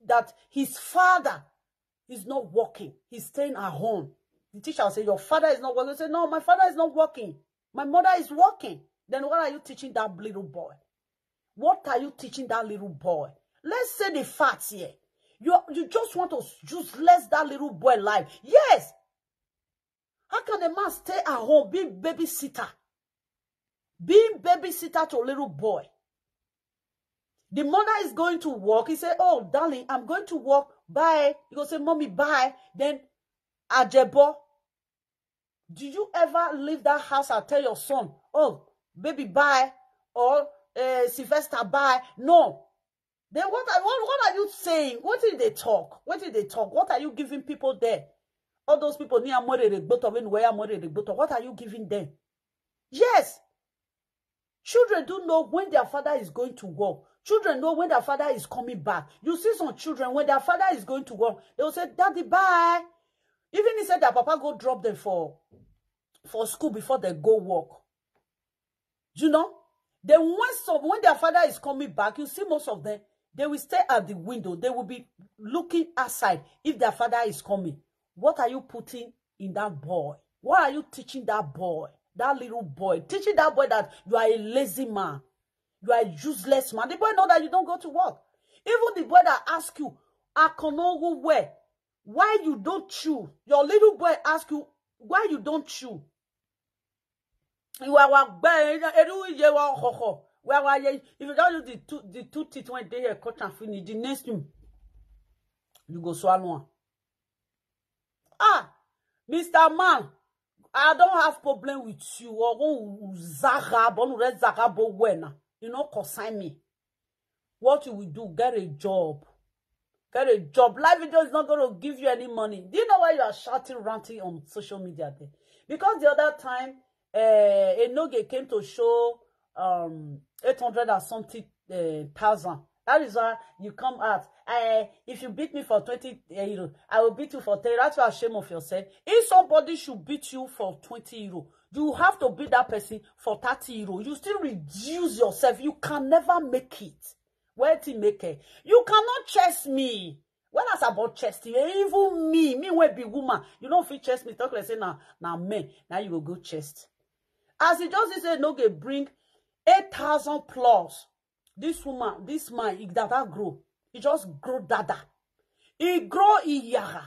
that his father is not working. He's staying at home. The teacher will say, "Your father is not working." Say, "No, my father is not working. My mother is working." Then what are you teaching that little boy? What are you teaching that little boy? Let's say the facts here. You, you just want to useless that little boy life. Yes. How can a man stay at home being babysitter? Being babysitter to a little boy. The mother is going to work. He say, "Oh, darling, I'm going to work. Bye." He go say, "Mommy, bye." Then, Ajebo, do you ever leave that house and tell your son, "Oh, baby, bye," or, uh, "Sylvester, bye"? No. Then what are, what, what are you saying? What did they talk? What did they talk? What are you giving people there? All those people near Amore Regboto, when where Amore Regboto, what are you giving them? Yes. Children do know when their father is going to work. Children know when their father is coming back. You see some children, when their father is going to work, they will say, "Daddy, bye." Even he said that papa go drop them for, for school before they go work. You know? Then when some, when their father is coming back, you see most of them, they will stay at the window. They will be looking outside if their father is coming. What are you putting in that boy? What are you teaching that boy? That little boy. Teaching that boy that you are a lazy man. You are a useless man. The boy know that you don't go to work. Even the boy that ask you, "Akonogu where? Why you don't chew?" Your little boy ask you, "Why you don't chew?" You are wa gbe, eru ye wa ho ho. Wa wa ye. If you don't use the two, the two teeth when they here cut and finish, the next thing, you go swallow am. Ah, Mister Man, I don't have problem with you. Or go zaga, bonu re zaga bo wena. You know, consign me. What you will do, get a job. Get a job. Live video is not going to give you any money. Do you know why you are shouting, ranting on social media there? Because the other time, uh, Enoge came to show, um, eight hundred and something, uh, thousand. That is why you come out. Uh, "If you beat me for twenty euro, I will beat you for ten." That's why, shame of yourself. If somebody should beat you for twenty euro, you have to beat that person for thirty euro. You still reduce yourself. You can never make it. Where to make it? You cannot chest me. When as about chest, even me, me when be woman, you don't feel chest me. Talk like say na, na men. Now you go go chest. As he just say, "No, get bring eight thousand plus." This woman, this man, he that grow. He just grow dada. He grow iyara.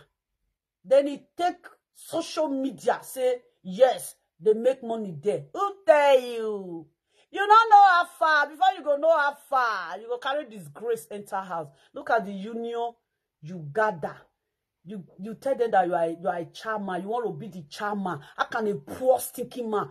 Then he take social media, say, "Yes, they make money there." Who tell you? You don't know how far. Before you go know how far, you go carry disgrace enter house. Look at the union you gather. You, you tell them that you are, you are a chairman. You want to be the chairman. How can a poor stinking man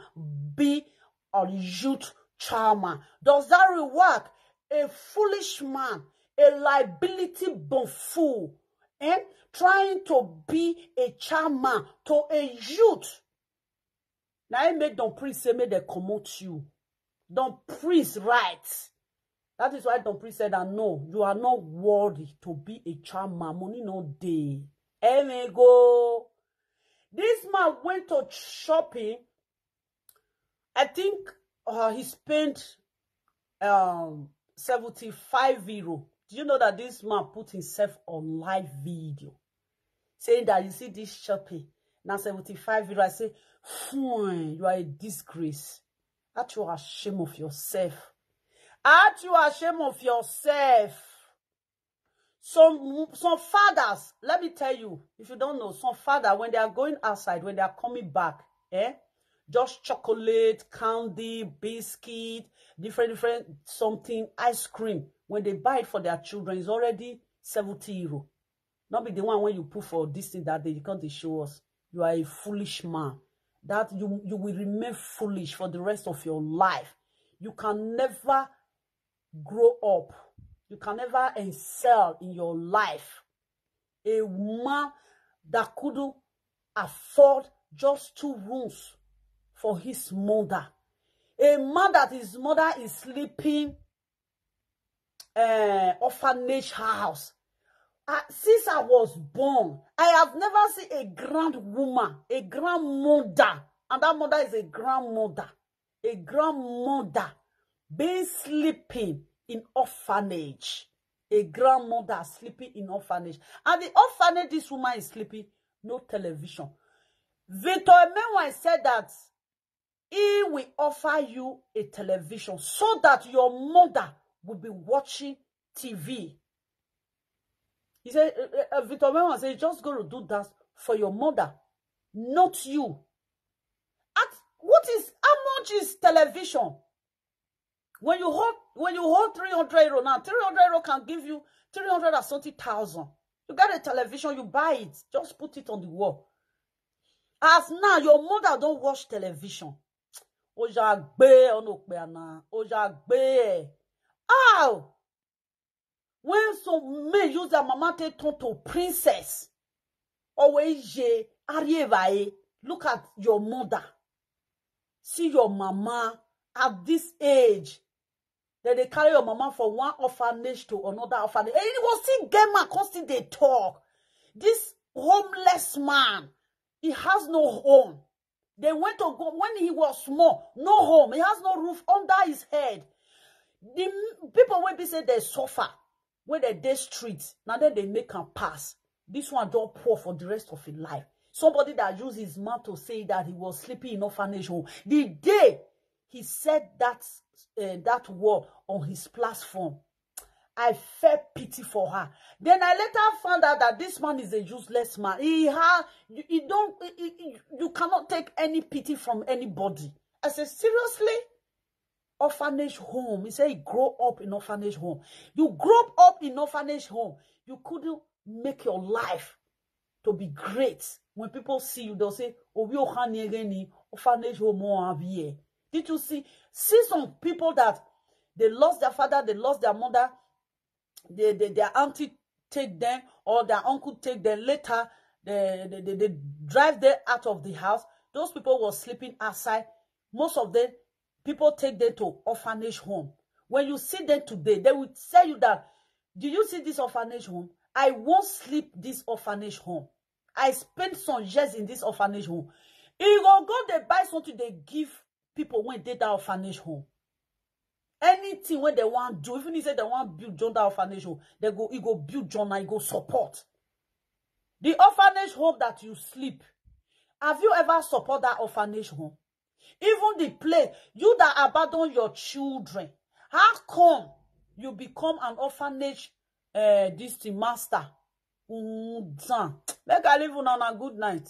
be a youth chairman? Does that really work? A foolish man, a liability buffoon, eh? Trying to be a chairman to a youth. Now I made Don Prince say, "Make they comot you." Don Prince right. That is why Don Prince said that, "No, you are not worthy to be a chairman. Money no day." Emigo. This man went to shopping. I think, uh, he spent, um, seventy-five euro. Do you know that this man put himself on live video saying that, "You see this shopping, now seventy-five euro." I say, "Fine, you are a disgrace." Aren't you ashamed of yourself? Aren't you ashamed of yourself? Some some fathers, let me tell you, if you don't know, some fathers, when they are going outside, when they are coming back, eh, just chocolate, candy, biscuit, different different something, ice cream. When they buy it for their children, it's already seventy euro. Not be the one when you put for this thing that day, you can't show us. You are a foolish man. That you you will remain foolish for the rest of your life. You can never grow up. You can never excel in your life. A man that couldn't afford just two rooms for his mother. A man that his mother is sleeping uh, orphanage house. Uh, since I was born, I have never seen a grandwoman, a grandmother, and that mother is a grandmother, a grandmother being sleeping in orphanage. A grandmother sleeping in orphanage. And the orphanage this woman is sleeping, no television. Victor Emewa said that he will offer you a television so that your mother will be watching T V. He said, uh, uh, Victor Mewan said, just go to do that for your mother, not you. At what is how much is television? When you hold when you hold three hundred euro now, three hundred euro can give you three hundred and something thousand. You get a television, you buy it, just put it on the wall. As now, your mother don't watch television. Ojagbe onokpeana, ojagbe. How? When some men use their mama take turn to princess, always ye arievae. Look at your mother. See your mama at this age. Then they carry your mama from one orphanage to another orphanage. And he was still get man, come still they talk. This homeless man, he has no home. They went to go when he was small, no home. He has no roof under his head. The m- people will be say they suffer when they dey street. Now then they make am pass. This one don't poor for the rest of his life. Somebody that used his mouth to say that he was sleeping in orphanage home. The day he said that uh, that word on his platform, I felt pity for her. Then I later found out that this man is a useless man. He had you, you don't you, you- you cannot take any pity from anybody. I said, seriously? Orphanage home. He said he grew up in orphanage home. You grew up in orphanage home. You couldn't make your life to be great. When people see you, they'll say, "Oh, we orphanage home, oh, have here." Did you see? See some people that they lost their father, they lost their mother, they, they, their auntie take them or their uncle take them later. They, they, they, they drive them out of the house. Those people were sleeping outside. Most of them, people take them to orphanage home. When you see them today, they will tell you that, do you see this orphanage home? I won't sleep this orphanage home. I spent some years in this orphanage home. He go go, they buy something, they give people when they that orphanage home. Anything when they want do, even if they want build John that orphanage home, they go, he go build John and he go support. The orphanage home that you sleep, have you ever support that orphanage home? Even the place, you that abandon your children, how come you become an orphanage uh, this thing master? Mm, make I leave una on a good night.